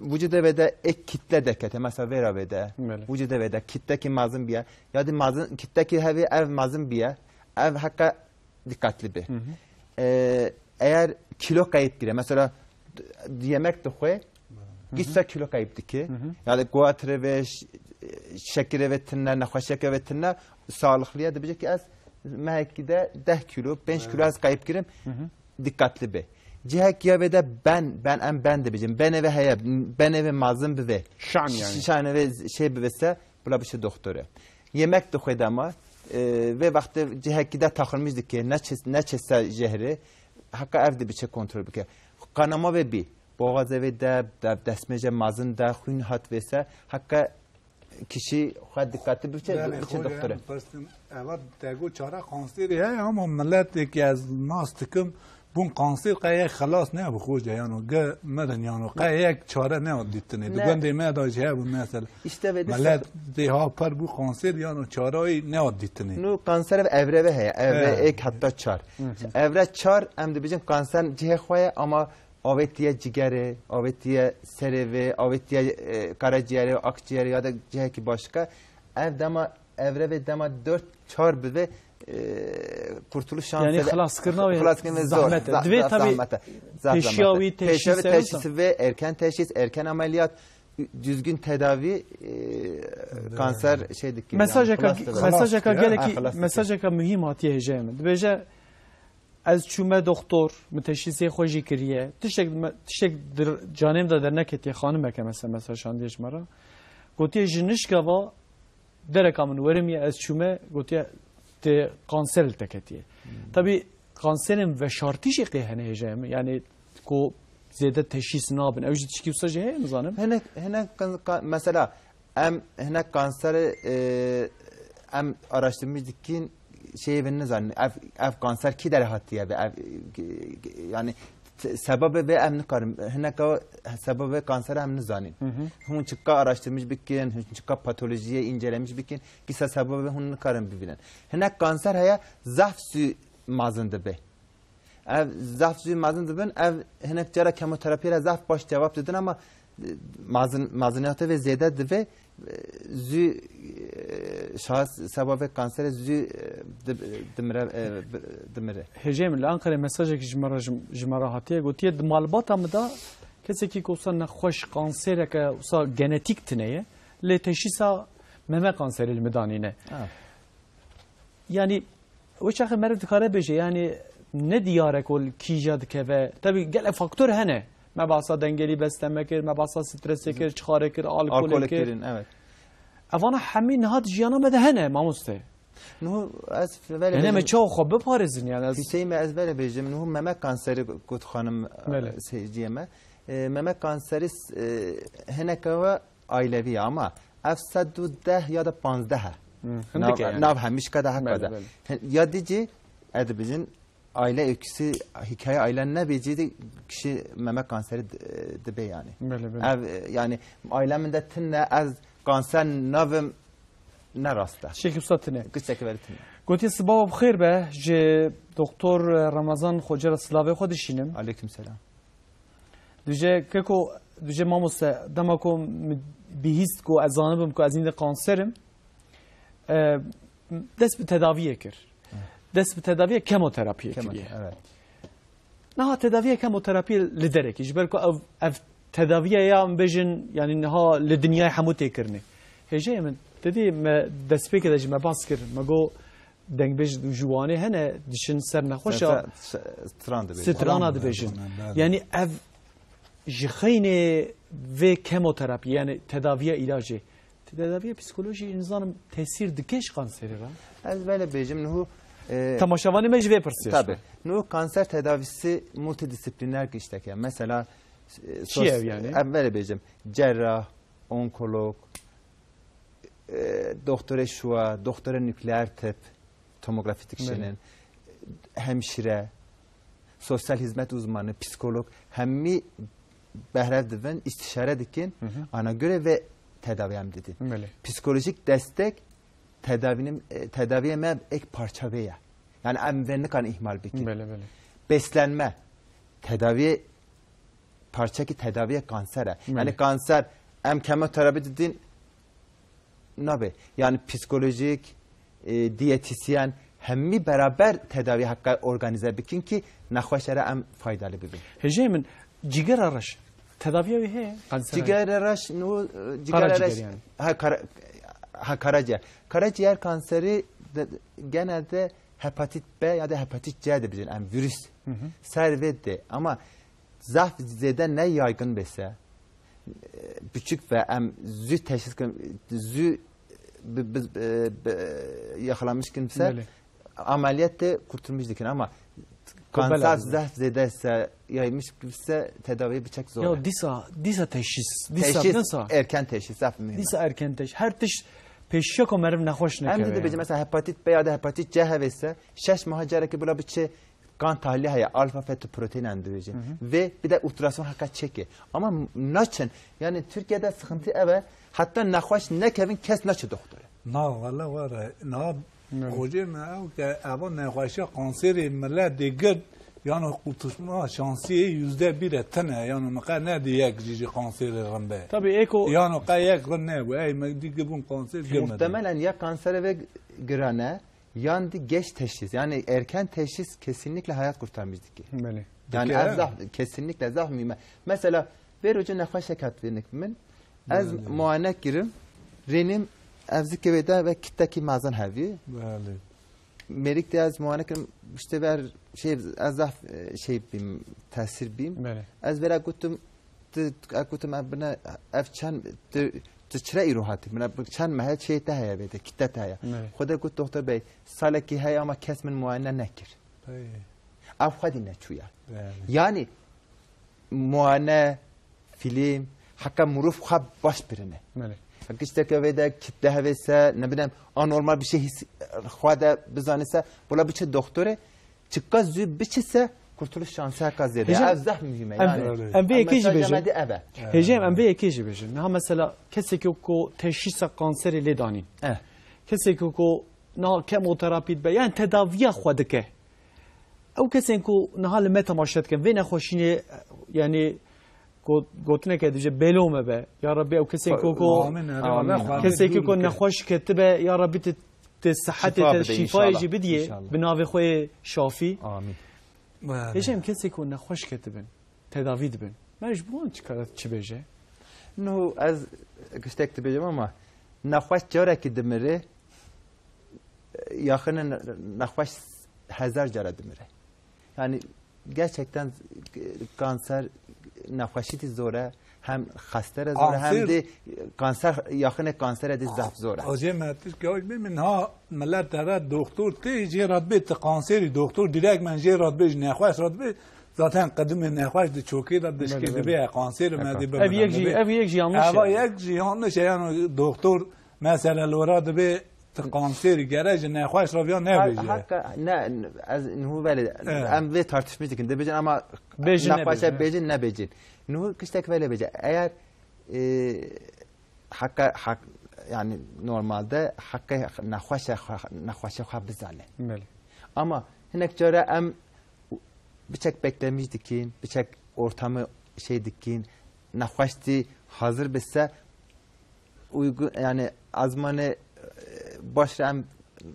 Vücuda vê de êk kitle dekete, mesela vêra vê de. Belê. Vücuda vê de kitlekî mezin biye. Ya di mezin, kitlekî hevê ev mezin biye. Ev heka dikkatli be. Ee, eğer kîlo qeyp gire, mesela d-, yemek dixwe, gîsa kîlo qeyp dike. Yani guatre ve ş-, şekere ve tine, nexweşeke ve tine, sağlıklıya dibêje ki ez mehekî de deh kîlo, pênc kîlo ez qeyp girim, dikkatli be. Cihek ya vê de ben, ben em ben dibêjim. Benê ve heye, benê ve mazin bive. Şan yani. Şanê ve şey bivese, bila biçe doktorê. Yemek dixwe dema, e, vê wextê cihekî de taxirmîş dike, ne çi-, ne çese jehre, heka ev de biçe kontrol bike. Kanama ve bî, boğazê vê de, de, destmêje mazin de, xwîn hat vêse, heka kişî xwe dikkatli biçe, biçe doktorê. Belê, xoca, em pirstin, eva dego çare kanserî heye, ama miletê ki ez nas dikim, bûn kanser qe yek xelas ne bi xoca, yano ge mirin, yano qe yek çare ne hat dîtinê. Di gundê me de jî hebû mesela. Îşte vê de milet dê ha per bû kanser, yano çare wî ne hat dîtinê. Nu kanser ev evre ve heye, evre êk heta çar. Evre çar, em dibêjin kanser cihê xwe ye, ama avêtiye cigerê, avêtiye serê vê, avêtiye, e, karaciğerê, akciğerê ya da cihekî başka. Ev dema, evre vê dema dört çar bibe, e, kurtuluş şansı. Yani xelaskirina wê zehmet e. Divê tabii pêşiya wî teşhîs e. Pêşiya wî teşhîs ve erken teşhîs, erken ameliyat, düzgün tedavi, e, kanser şey dikir. Mesajeka, mesajeka gelekî, mesajeka muhîm hatiye hêjayê min. Dibêje, ez çûme doktor, min teşhîsê xwe jî kiriye. Tiştek me, tiştek dir-, canê min de derneketiye, xanimeke mesela, mesela şandiye ji me re. Gotiye, ji nişka va dereka min werim ye, ez çûme, gotiye, tê kanser li te ketiye. Tabî kanserên veşartî jî qê hene hêjayê min. Yani ku zêde teşhîs nabin. Ew jî tişkî wisa jî heye, nizanim. Hinek, hinek kan-, ka-, mesela em hinek kanseri, e, em araştırmîş dikin, Şeyê vê nizanin. Ev, ev kanser kî derê hatiye be? Ev, yani, t-, sebebê vê em nikarin. Hineka sebebê kanserê em nizanin. Hı hı. Hûn çika araştirmiş bikin, hûn çika patolojiyê incelemiş bikin, kîsa sebebê hûn nikarin bibînin. Hinek kanser heye, zaf zû mezin dibe. Ev zaf zû mezin dibin, ev hinek cara kemoterapiyê re zaf baş cevap didin, ama, e, mezin-, meziniyatê vê zêde dibe, e, zû, e, şahs sebabê kanserê zû, e, di-, dimire, e, bi-, dimire. Hêjê min, li Ankarê mesajekî ji me re, ji, ji me re hatiye, gotiye, di malbata min de kesekî ku wisa nexweş, kansereke wisa genetîk tune ye, lê teşhîsa meme kanserê li min danîne. Ha. Yani, wê çaxê meriv dikare bêje, yani, ne diyar e ku li kîja dikeve. Tabii gelek faktor hene. Me bahsa dengelî beslenme kir, me bahsa stresê kir, çixarê kir, alkolê Alkolê kir. kirin, evet. Evana hemî niha di jiyana me de hene, mamoste. Niho ez vele Yani me bêjim, çawa xwe biparêzin, yani ez Hüseyin Bey, ez vele bêjim, niho meme kanseri got xanim, Belê. e, seyirciye me. E, meme kanseri, e, hineke ve ailevî ye, ama ev sed û deh ya da panzdeh e. Hı, Nav, hindik e yani. nav hemî şika de heka Belê, de. belê. Hin-, ya dî cî, ez dibêjin, aile öyküsü, hikaye aile nebê cî de kişi meme kanseri d-, dibe yani. Belê, belê. Ev, e, yani aile min de tine ez kanser navim ne rast e. Şêxî Usta tine. Kiştek veri tine. Gotiye sibawa bi xêr be, ji Doktor Ramazan Xoce re silavê xwe dişînim. Aleyküm selam. Duje keko, duje mamoste, dema ku min bihîst ku ez zanibim ku ez hîn de kanser im, e, dest bi tedaviyê kir. Evet. Dest bi tedaviya kemoterapiyê Kemo-, kiriye. evet. Niha tedaviya kemoterapiyê li derekî, ji ber ku ev, ev tedaviya ya em bêjin, yani niha li dinyayê hemû tê kirinê. Hêjeyê min, te dî me destpêkê de jî me bas kir, me got, dengbêj ji Wanê hene, diçin ser nexweşa Mesela, s-, stran dibêjin. strana Tamam, dibêjin. tamam, belê. Yani ev ji xeynê vê kemoterapî, yani tedaviya ilacê, tedaviya psikolojî nizanim tesîr dike ji kanserê re? Ez vele bêjim, niho, e, Temaşevanê me ji vê pirsiyê Tabii. Niho kanser tedavisi multidisipliner tiştek e. Mesela, e, Çi sos-, ev yani? Em vele bêjim, cerrah, onkolog, e, doktorê şuwa, doktorê nukleer tip, tomografî dikişînin, Belê. hemşire, sosyal hizmet uzmanı, psikolog, hemî behre dibin, istişare dikin, Hı hı. ana göre ve tedavi em didin. Belê. Psikolojik destek tedavinin, e, tedaviye me ek parça vê ye. Yani em vê nikan ihmal bikin. Belê, belê. Beslenme, tedaviye parçekî tedaviya kanser e. Belê. Yani kanser em kemoterapi didin nabe. Yani psikolojik, e, diyetisyen hemî beraber tedaviya heka organize bikin ki nexweşe re em faydalı bibin. Hêjeyê min, cîgera reş. Tedaviya wê heye? Kanser Cîgera reş, no, e, cîgera Karaciğer reş, yani. ha, kara-, ha, karaciğer. Karaciğer kanseri de, genelde hepatit B ya da hepatit C dibêjin, em virüs. Hı hı. Ser vê de. Ama zaf zêde ne yaygın bese, e, küçük ve em zü teşhis kin, zü bi, bi, e, bi, yakalamış kin ise, Belê. ameliyat de kurtulmuş dikin, ama Ku kanser bela zaf zêde ise, yaymış ise tedavi biçek zor. Ya dîsa, dîsa teşhis, dîsa Teşhis, dîsa. erken teşhis zaf mühim. Dîsa erken teşhis. Her tişt pêşiya ku meriv nexweş Em nekeve dibêjin yani. mesela hepatit B ya da hepatit C hevêse, şeş meha carekê bila biçe kan tahlî heye, alfa fetoprotein em dibêjin. Hı hı. Ve bir de ultrason heka çeke. Ama naçin, yani Türkiye'de sıkıntı eve, hatta nexweş nekevin kes naçe doktora. Na, valla var e. Na, Evet. xocê me ew ke eva nexweşiya kanserê millet dê girt, yano qutulma şansiyê yüzde bir e tine, yano me qe ne dê yek jî ji kanserê rind be. Tabii, eko Yano qe yek rind nebû. Ey me dî gibûn kanser girmedi. Muhtemelen ya kansere ve girane, yan di geç teşhis. Yani erken teşhis kesinlikle hayat kurtarmış dike. Belê. Yani Dike, ev he? zaf, kesinlikle zaf mühim. Mesela, vê roce nexweşek hat vênik min. Ez Belê. muayene kirim. Rênim ev zikê wê de ve kitekî mezin hevî. Belê. Mêrik de ez muayene kirim. İşte ver şey, ez zaf, e, şey bîm, tesir bîm. Belê. Ez vera gotim, tu, ez gotim, ev bine, ev çend, tu, tu çira îro hatî? Bine, bu çend mehe çê te heye vê de, kitte te heye. Belê. Xwede got, "Doktor bey, salekî heye ama kes min muayene nekir." Hey. Ev xwedî neçûye. Belê. Yani, muayene, film, heka mirov xwe baş birine. Belê. Tişteke vê de kitle hevê se, ne bileyim, anormal bir şey his, xwe de bizanî se, bula biçe doktorê, çika zû biçi se, kurtuluş şansı heka zêde. Hocam, ev zehf mühim e, em, yani. Em vê Em yekê jî mesaj bêjin. Em de ev e. Hecem, em vê yekê jî bêjin. Niha mesela kesekî ku teşhîsa kanserê lê danîn. Eh. Kesekî ku na kemoterapî dibe, yani tedaviya xwe dike. Ew kesên ku niha li me temaşe dikin, vê nexweşînê, yani got-, gotineke dibêje bêlo me be. Ya Rabbî ew kesên ku, ku Amîn, ya Rabbî, Amîn. Allah xwe Kesên dûr ku bike. Nexweş ketibe, ya Rabbî te, te sihetê Şifa te bide şîfayê inşallah. Jî bidiyê. İnşallah. Bi navê xwe yê Şafî. Amîn. Belê. Hêjê em kesên ku nexweş ketibin, tedavî dibin. Me ji bo wan çi kare çi bêje? Nu ez giştek dibêjim ama nexweş carekî dimire, yaxine ne-, nexweş hezar cara dimire. Yani gerçekten kanser nexweşîtî zor e. Hem xeste re zor e, hem Kanser de kanser, yaxine kansere de zaf zor e. Hocê me tişt gawij bê min ha millet tere doktor tê jê re dibê ti kanserî doktor direkt men jê re dibê ji nexweş re dibê. Zaten qedimê nexweş di çokê de dişkê Belê, belê. Dibê kanserî me Eka. Dibê Ev yek jî, ev yek jî yanlış Eva e. Yek jî yanlış e yani doktor mesela lora dibê Ti kanserî gere ji nexweş re viya nebêje. Haka, ne, ez niho belê, Evet. Em vê tartışmî dikin. Dibêjin ama Bêjin, nexweşe nebêjin. Bêjin, nebêjin. Niho kiştek belê bêje. Eğer, e, haka, hak, yani normalde haka nexweşe, nexweşe xwe bizane. Belê. Ama hinek cara em biçek beklemîş dikin, biçek ortamı şey dikin, nexweştî hazır bise, uygun, yani azmanê, e, baş re em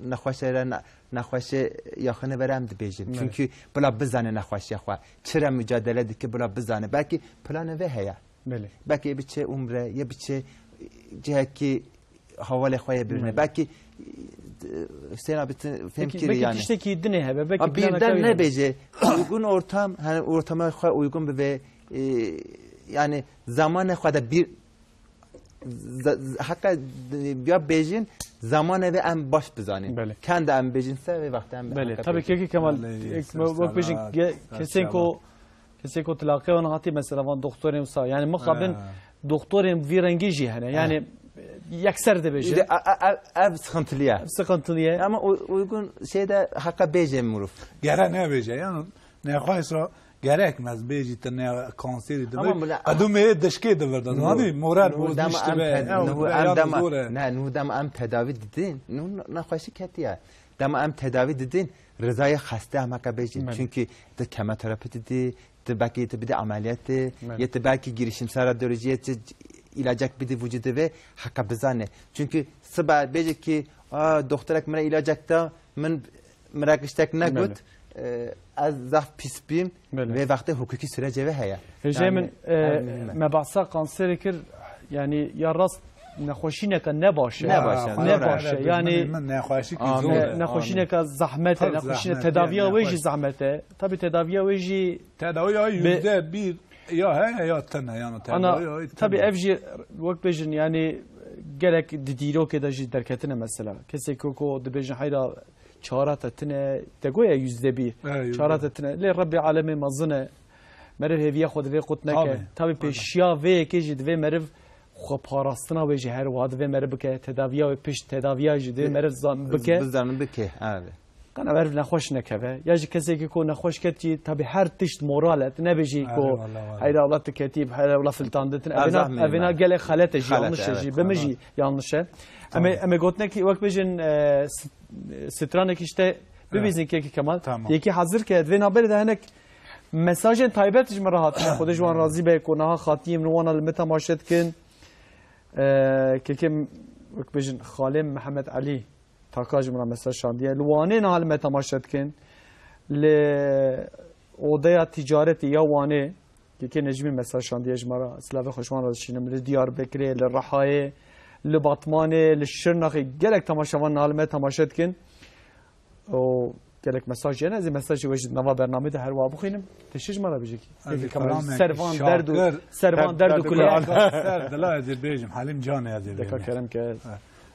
nexweşê re ne-, nexweşê yaxinê ve re em dibêjin. Belê. Çünkü bila bizane nexweşiya xwe. Çi re mücadele dike bila bizane. Belkî planê ve heye. Belê. Belkî biçe umre, ya biçe cihekî havalê xwe ye birine. Belê. Belkî, e, Hüseyin abi ti-, fêm Peki, kirî belkî yani. Tiştekî dinê hebe, belkî Ha, plana birden kewî hebe. Nebêje. Uygun ortam, hani ortama xwe uygun bibe. E, yani zamanê xwe de bir Z-, z-, heka d-, ya bêjin, zamanê ve em baş bizanîn. Belê. Kenda em bêjin se, vê wextê em Belê, heka tabii bêjin. Kekî Kemal, Aleyh ek-, me-, wek bêjin, selam. Ge-, Kesên ku, kesên ku tilaqê wan hatî mesela van doktorên wisa. Yani mixabin Ha. doktorên vî rengî jî hene. Ha. Yani yekser dibêjin. Ev, ev, ev, ev sıkıntılı ya. Sıkıntılı ya. Ama u-, uygun şeyde heka bêje mirov. Gere nebêje, yani nexweş ra Gerek me ez bêjî te ne kanserî Ama dibir. Bila Qedûmê dişkê dibir de. Nuh, Zanî moral nuh bozdiş dema em dibe. Ted-, Ew nuh dibe em yan dema, zor e. Ne, nuh dema em tedavî didin. Nuh nexweşî ketiye. Dema em tedavî didin, rizayê xeste em heke bêjin. Belê. Çünkü tu kemoterapi didî, tu belkî tu bidî ameliyatê, Belê. Ya tu belkî girişimsel radyolojiyê tu ilacek bidî vücudê ve heke bizane. Çünkü sibe bêje ki, "Aa, doktorek min re ilacek da, min Min re tiştek negot, Belê. E, ez zaf pîs bîm, Belê. Vê wextê hukukî sürecê ve heye. Hêjê Yani, min, e, ev muhim e. Me behsa kanserê kir, yani ya rast nexweşîneke ne baş e. Ne baş e, Ne zor e. baş e, Evet, yani min, min nexweşîkî Amin. Zor e. Ne-, nexweşîneke Amin. Zehmet e, Pir nexweşîne zehmet, tedaviya yani wê jî nexweş. Zehmet e. Tabii tedaviya wê jî Tedaviya be- yüzde bir ya heye ya tine, yani Ana, tedaviya tabii tine. Ev jî wek bêjin, yani gelek di dîrokê de jî derketine mesela. Kesê ku, ku dibêjin heyra Çara te tine, te goya yüzde bir. He, yüzde bir. Çara te tine. Lê Rebbê alemê mezin e. Meriv hêviya xwe divê qut neke. Tabii. Tabii pêşiya vê yekê jî divê meriv xwe parastina wê jî her wiha divê meriv bike. Tedaviya wê pişt tedaviya jî divê meriv zan-, bike. Bizanin bike, evet. Qena meriv nexweş nekeve. Ya jî kesekî ku nexweş ket jî tabii her tişt moral e. Tu nebêjî ku Eyvallah, eyvallah. Heyra wela tu ketî, heyra wela filtandin. Evêna, evêna gelek xelet e jî, yanlış e jî. Xelet e, evet, Bi min jî yanlış e. Em ê, Tamam. Em ê gotinekî wek bêjin, e, s-, stranekî işte Bibîzin kekî Kemal. Tamam. Yekî hazir ke, divê naberê de hinek mesajên taybet ji min re hatine. Xwedê ji wan razî be ku niha xatiyê min wana li me temaşe dikin. Ee, kekê m-, wek bêjin, xalê Mihemed Elî Taka ji min re mesaj şandiye. Li Wanê niha li me temaşe dikin. Li Odeya Ticaretê ya Wanê Kekê Necmî mesaj şandiye ji me re. Silavê xwe ji wan re dişînim. Li Diyarbekirê, li Rihayê, li Batmanê, li Şirnexê gelek temaşevan niha li me temaşe dikin. Û gelek mesaj hene. Ez ê mesajê we jî di nava bernamê de her wiha bixwînim. Te şî ji me re bijî kî. Ez Kekê ê Kemal, kelamek servan şakir, derd û, servan derd û derd û kule. Ser dila ez ê bêjim. Helim Canê ez ê bêjim. Deka kerem ke.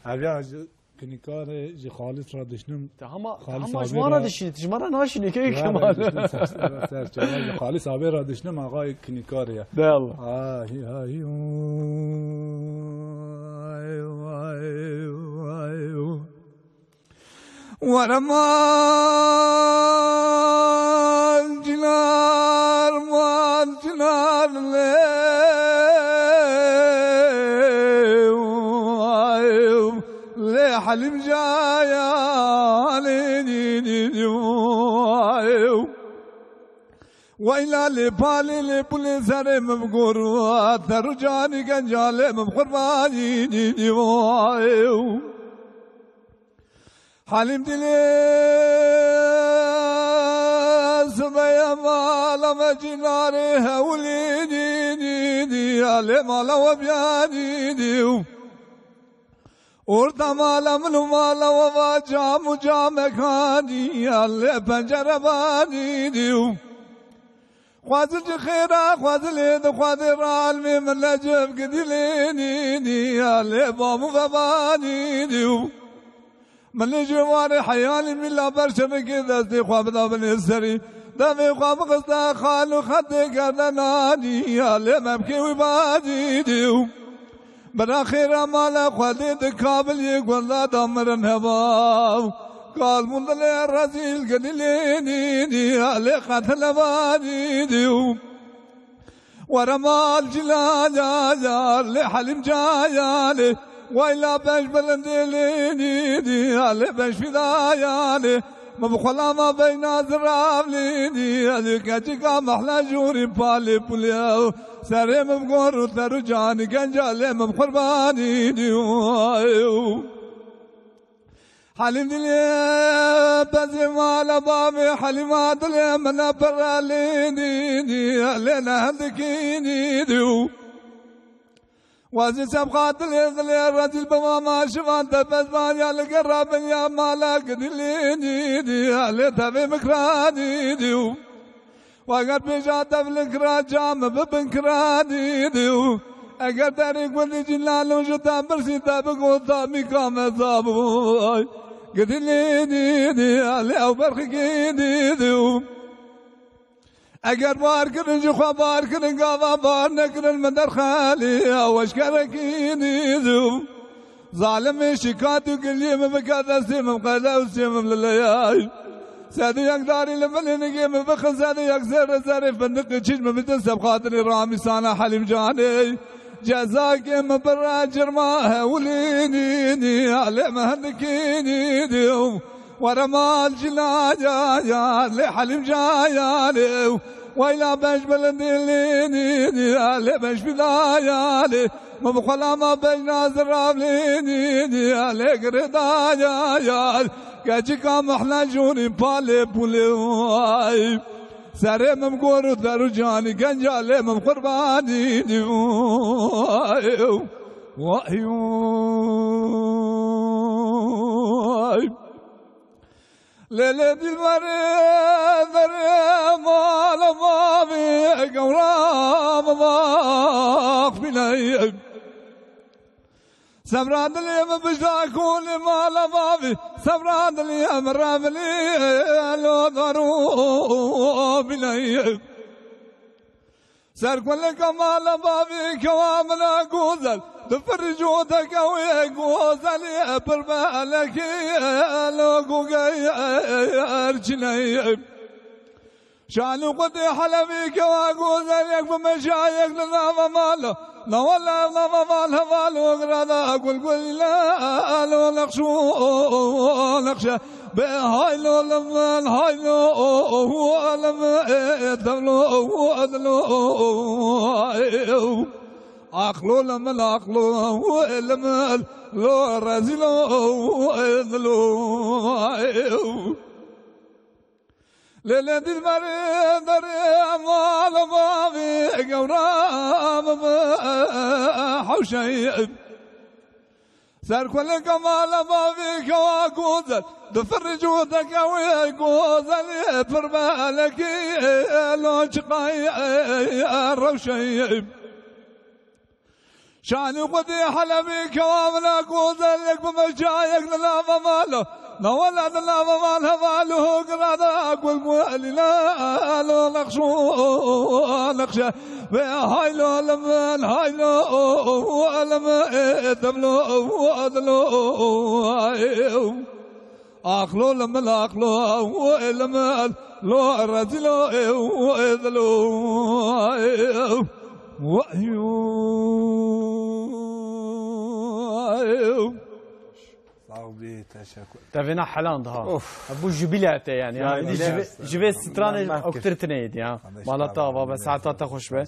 Ev ya ji Kinîkarê ji Xalîs re dişnim. Te hema, Xalîs hema ji abê wan re re dişînî, tu ji me re naşînî, kekê Kemal. Dişnim ser, ser, ser çava ji Xalîs abê re dişnim, axayê Kinîkarê ye. De Allah. Ay, ay, oy. Were mal cinar, mal cinar lê, lê Helîm caya lê. Weyla lê palê lê pulê serê min bi gor, teru canî genca lê min bi qurbanî. Helîm dilê sibeye mala me cînarê hewlî, ya lê mala we biyanî. Orta mala min û mala we va cam û camekanî, ya lê pencere banî. Xwezil ji xêra, xwezilê di xwedê ralmê min Necib gidî lê nînî, ya lê bam û vebanî. Min lê ji warê heyalî mîla ber şevekê destê xwe bida binê serî. Devê xwe bixiste xal û xetê gerdenanî, ya lê memkê wî badî. Bira xêra mala xwedê di kabiliyê gunda da mirin hevav. Kalbûn dilê rezîl gilî lê nînî, ya lê qetil hevanî. Were mal cila ya ya lê Helîm caya lê. Weyla beş bilindê lê nînî, ya lê beş fidaya lê. Min bi xulama beyna ziravlînî, ez ê keçika mehla jûrî palê pulê. Serê min bi gor û ter û canî genca lê min bi qurbanî. Helîm dilê bezê mala bavê Helîma dilê min e pere lê nînî, lê ne hindikînî. Wezî sebqa dilê zilê rezîl bi mama şivan te bezmaniya li gera binya mala gidilînî, lê tevê mikranî. Weger pêja dev li kira cam bi bin kiranî. Eger derê gundî cînalon ji te birsî te bi gota mîka me zabûy. Gidilînî, lê ew berxikînî. Eger bar kirin ji xwe bar kirin, gava bar nekirin min derxelî, ew eşkerekî nîzû. Zalimê şikat û giliyê min bike destê min, qede û sê min li leyay. Sedû yek darî li milê nigê min bixin, sedû yek zerre zerê findiqê çiş min bidin, sebxatinê ramîsana Helîm canê. Cezakê min bira cirma hewlînî, lê min hindikînî. Were mal cila ya ya, lê Helîm caya lê. Weyla beş bilindî lînî, lê beş fidaya lê. Min bi xulama bejna ziravlînî, lê girêdaya ya. Keçika mehla jûnî palê pulê. Serê min gor û der û canî genca lê min qurbanî. Vay, vay. Lê lê dilberê derê mala bavê gewra min vax bîney. Sebra dilê min bijda kolê mala bavê, sebra dilê min revilê lo darû bîney. Ser kuleka mala bavê kewa mina gozel, di firî coteke wê gozelê pir belekê lo gogeyer çineyê. Şalû qutê helevî kewa gozel yek bi meşayek li nava mala. Na wele nava mal heval û girada gul gul lo nexşû nexşe. Be haylo lemel haylo lemel devlo devlo. Aqlo lemel aqlo lemel lo rezilo devlo. Lê lê dilberê derê mala bavê gewra min bi hewşeyê. Ser kuleka mala bavê kewa gozel, di firî coteke wê gozelê pir belekî lo çiqayê rewşeyê. Şanî xwedê helevê kewa vila gozelek bi meşayek li nava mala. Na wele di nava mal heval û girada gul gulî lalo nexşû nexşe. Ve haylo li min haylo li min devlo devlo. Axlo limil axlo, limil lo rezilo, dilo. Sağ ol, bir teşekkür. Devêna heland ha. Of. Bu jubile te yani. Ya, Yani, bile. Ji vê, ji vê stranê Ben mahkûr. Oktir tineydi ya. Kardeş, Mala te ava be, saeta te xweş be.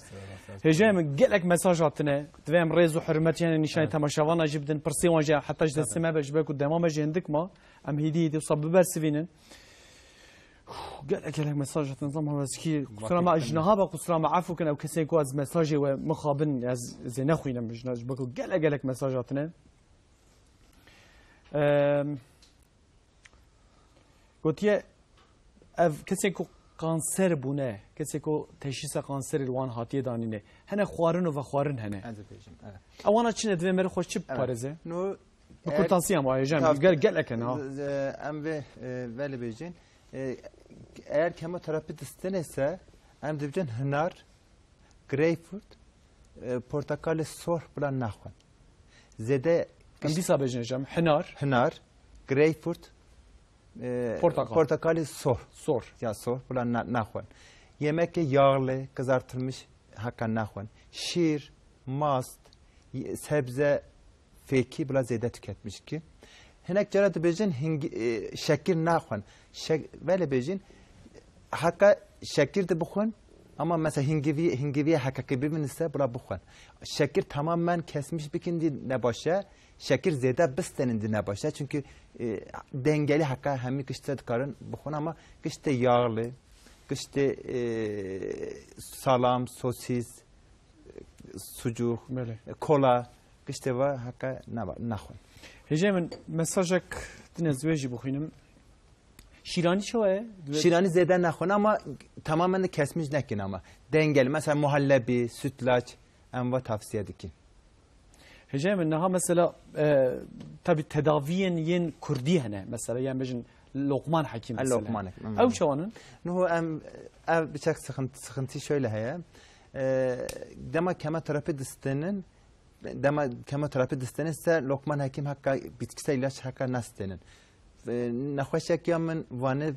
Hêjayê min gelek mesaj hatine. Divê em rêz û hurmet yani nîşanî Evet. temaşevana jî bidin. Pirsê wan jî heta ji destê Tabii. me be, ji ber ku dema me jî hindik ma. Em hêdî hêdî wisa bibersivînin. Gelek gelek mesaj hatin zam heveskî. Kusura me Vakit ji niha be, kusura me efû kin, ew kesên ku ez mesajê we mixabin ez zê nexwînim ji niha, ji ber ku gelek gelek mesaj hatine. Em, gotiye ev kesên ku kanser bûne, kesên ku teşhîsa kanserê li wan hatiye danîne, hene xwarin û vexwarin hene. Ez ê bêjim, evet. Ewana çi ne, divê meriv xwe çi Evet. biparêze? No, Bi eğer kurtasiya ma hêjayê min, Tabii. gel-, gelek hene ha. Z-, em vê, e, velê bêjin. E, eğer kemoterapi distine ise, em dibêjin hinar, greyfurt, e, portakalê sor bila naxwin. Zêde Em dîsa bêjin hêjayê min. Hinar. Hinar, greyfurt, e, Portakal. portakalê sor. Sor. Ya sor, bila na-, naxwin. Yemekê yağlı, kızartılmış haka naxwin. Şîr, mast, y-, sebze, fêkî bila zêde tüketmiş ki. Hinek cara dibêjin hingi-, e, şekir naxwin. Şek-, vele bêjin haka şekir de bixwin, ama mesela hingiviye, hingiviye haka ki bibinise bila bixwin. Şekir tamamen kesmiş bikin di nebaşe, şekir zêde bistenin di nebaşe. Çünkü, e, dengeli haka hemî kişte dikarin bixwin ama kişte yağlı, kişte, e, salam, sosis, sucuk, Belê. kola, kiştê ve heke nava-, naxwin. Hêjayê min mesajek din ez wê jî bixwînim. Şîranî çawa ye? Şîranî zêde naxwin ama tamamen de kesmiş nekin ama. Dengeli. Mesela muhallebi, sütlaç, em ve tavsiye dikin. Hêjayê min niha mesela, e, tabi tedaviyên yên kurdî hene mesela, yan bêjin Lokman Hekîm Ha, mesela. Lokman Hekîm, Ew hı. çawan in? Nuhu em, ev biçek sıkıntı, sıkıntı şöyle heye. E, dema kemoterapi distinin, dema kemoterapi distinin se Lokman Hekîm hakka bitkisel ilaç hakka nastinin. E, nexweşek ya min vane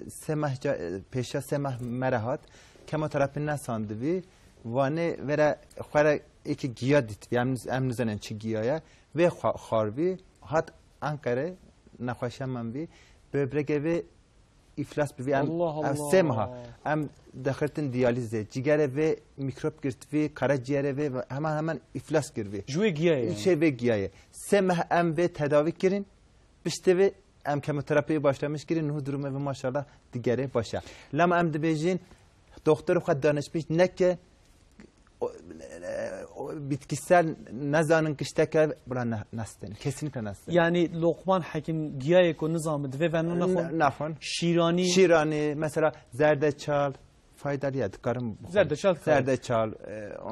se meh ca-, e, pêşa se meh mere hat. Kemoterapi nesandivî. Vane vera xwara eki giya ditvî. Em, em nizanin çi giya ye. Vê xwa-, xwarvî. Hat Ankara nexweşa min vî. Böbrege vê iflas bivî. Em, Allah em Allah. sê meha. Em dexirtin diyalîzê. Cigere vê mikrop girtvî, karaciğere vê ve hemen hemen iflas girvî. Ji wê giyayê yani. Şey vê giyayê. Sê meh em vê tedavi kirin. Piştê vê em kemoterapiyê başlamiş kirin. Nuh durumê vê maşallah digere başa. Lema em dibêjin doktor xwe danişmiş neke o, o bitkisel nezanin kişteke bula ne-, nestene. Kesinlikle nestene. Yani Lokman Hekim giyayê ku nizam divê ve ne naxwin. Ne-, naxwin. Şîranî. Şîranî, mesela zerdeçal, faydalı ya, dikarin bixwin. Zerdeçal dikarin. Zerdeçal, e, o,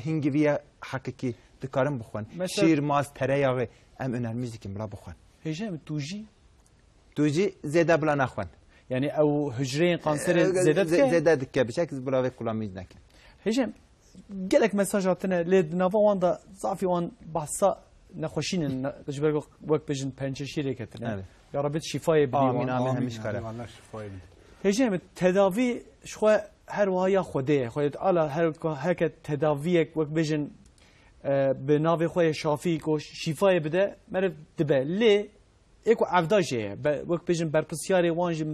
hingiviye hakiki dikarin bixwin. Mesela Şîr, mast, tereyağı em önermiş dikin bula bixwin. Hêjayê min tûjî? Tûjî zêde bula naxwin. Yani ew hücreyên kanserê E, zêde ze-, dike? zêde dike, biçek bula vê kulamî nekin. Hêjayê min, gelek mesaj hatine, lê di nava wan de zafî wan bahsa nexweşînin, ne-, ji ber wek, wek bêjin pençeşîrê ketine. Evet. Ya Rabbi şîfayê bidî Amin, wan. amin, Amin, hemiş kare. Allah şifayê bide. Hêjayê min, tedavî ji xwe her wiha ya Xwedê ye. Xwedê Teala her, heke tedaviyek wek bêjin, e, bi navê xwe yê şafî ku şîfayê bide, meriv dibe. Lê ê ku evda jê ye, be-, wek bêjin berpirsiyarê wan jî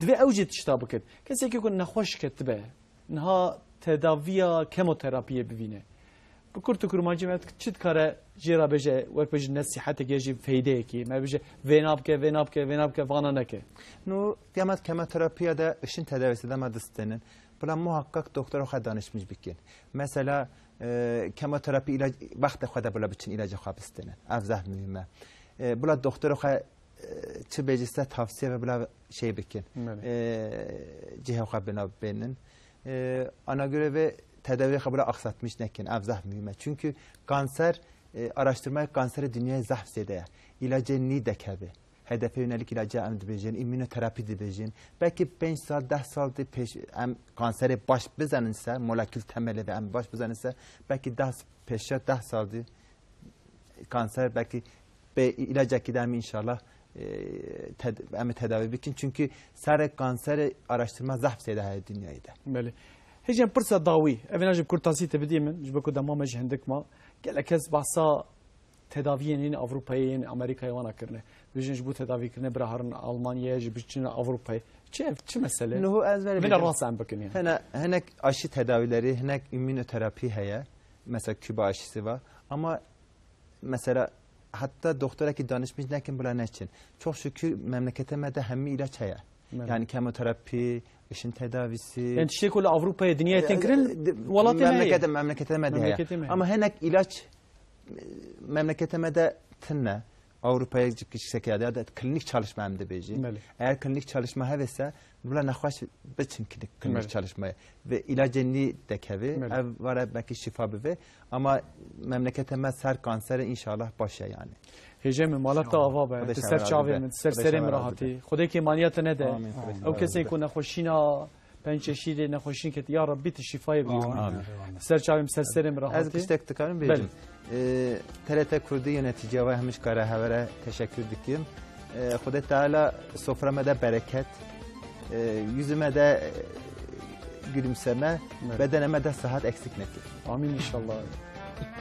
divê ew jî tişta bikin. Kesekî ku nexweş ketibe, niha tedaviya kemoterapiyê bivîne. Bi kurt û kurmancî me çi dikare jê re bêje, wek bêjin nesîhetek ya jî feydeyekî. Me bêje vêna bike, vêna bike, vêna bike, vana neke. Nu, demet kemoterapiya de işin tedavisi de me distênin. Bila muhakkak doktora xwe danişmiş bikin. Mesela, e, kemoterapi ilac, wextê xwe de bila biçin ilacê xwe bistênin. Ev zehf muhîm e. E, bila doktora xwe, e, çi bêjî se tavsiye ve bila şey bikin. Belê. E, cihê xwe bina bênin. E, ana göre ve tedaviye xwe bila aksatmış nekin. Ev zehf muhîm e. Çünkü kanser, e, araştırmaya kanseri dünyaya zehf zêde ye. İlacê nî dekeve. Hedefe yönelik ilaca em dibêjin, immünoterapi dibêjin. Belkî pênc sal, deh sal di pêş em kanserê baş bizanin ser, molekül temeli ve em baş bizanin ser, belkî deh, pêşa deh sal di kanser belkî bê ilacekî de em inşallah e, ted-, em ê tedawî bikin. Çünkü serê kanserê araştırma zehf zêde heye dinyayê de. Belê. Hêjî em pirsa dawî, evêna jî bi kurtasî te bidî min, ji bo ku dema me jî hindik ma. Gelek kes behsa tedaviyên yên Ewropayê, yên Amerîkayê wana kirine. Bijin ji bo tedavîkirine bira herin Almanyayê, jî biçin Ewropayê. Çi ev, çi mesele? Niho ez verê Vîna bêjim. Rast em bikin yani. Hene, hinek aşı tedavileri, hinek immunoterapî heye. Mesela Küba aşısı var. Ama mesela hatta doktora ki danışmış nekin bila neçin. Çok şükür memlekete me de hemî ilaç heye. Belê. Yani kemoterapi, ışın tedavisi. Yani tiştê ku li Ewropayê, dinyayê tên kirin, E, e, welatê me heye. Memlekete, memlekete me de heye. Memleketê me heye. Ama hinek ilaç, e, memlekete me de tine. Avrupa'ya gittik, işte, ya da klinik çalışma hem de bêjî. Belê. Eğer klinik çalışma hevese, bila nexweş biçin klinik, klinik Belê. çalışmaya. Ve ilacê nî dekeve, Belê. ev vara belki şifa bibe. Ama memlekete me ser kanseri inşallah baş e yani. Hêjê min, mala te ava be, Xwedê tu ser çavê min, ser serê min re hatî. Xwedê kêmaniya te nede. Amin. Ew kesên ku nexweşîna penc çeşîdê nexweşîn ket, ya Rabbî tu şîfayê bidî wan. Amin. Ser çavê min, ser serê min re hatî. Ez tiştek dikarim bêjim. Belê. Ee, T R T Kurdî yöneticiye ve hemî ji kare hevere teşekkür dikim. Ee, Xwedê Teala sofra me de bereket, e, yüzüme de, e, gülümseme, Evet. bedeneme de sıhhat eksik nekin. Amîn inşallah.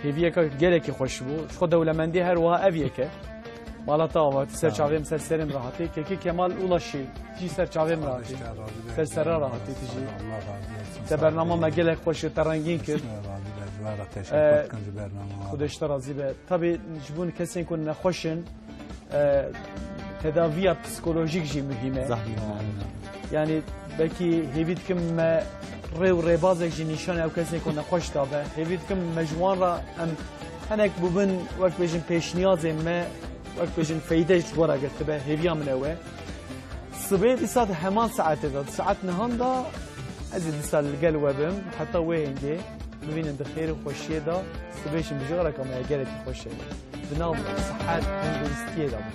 Hêviyeke gelekî xweş bû. Ji xwe dewlemendî her wiha ev yeke. Mala te ava, ser Sağ ol. çavê min, ser serê min re hatî. Kekî Kemal Ulaşî jî ser çavê min re hatî. Ser serê re hatî tu jî. Te bernama me gelek xweş kir, te rengîn kir. Teşekkür Ee, ederim bernama. Xwedê ji te razî be. Tabii ji bo kesên ku nexweş in, e, tedaviya psikolojîk jî muhîm e. Zehmet. Yani belkî hêvî dikim me rê û rêbazek jî nîşanî ew kesên ku nexweş dabe. Hêvî dikim me ji wan re em hinek bûbin, wek bêjin, pêşniyazên me, wek bêjin, feyde ji we re girtibe. Hêviya min ew e. Sibê dîsa di heman saetê de, di saet nehan de ez ê dîsa li gel we bim. Heta wê hingê bimînin di xêr û xweşiyê de. Sibê jî mijara me ya gelekî xweş e. Di nav sihet, tenduristiyê de bû.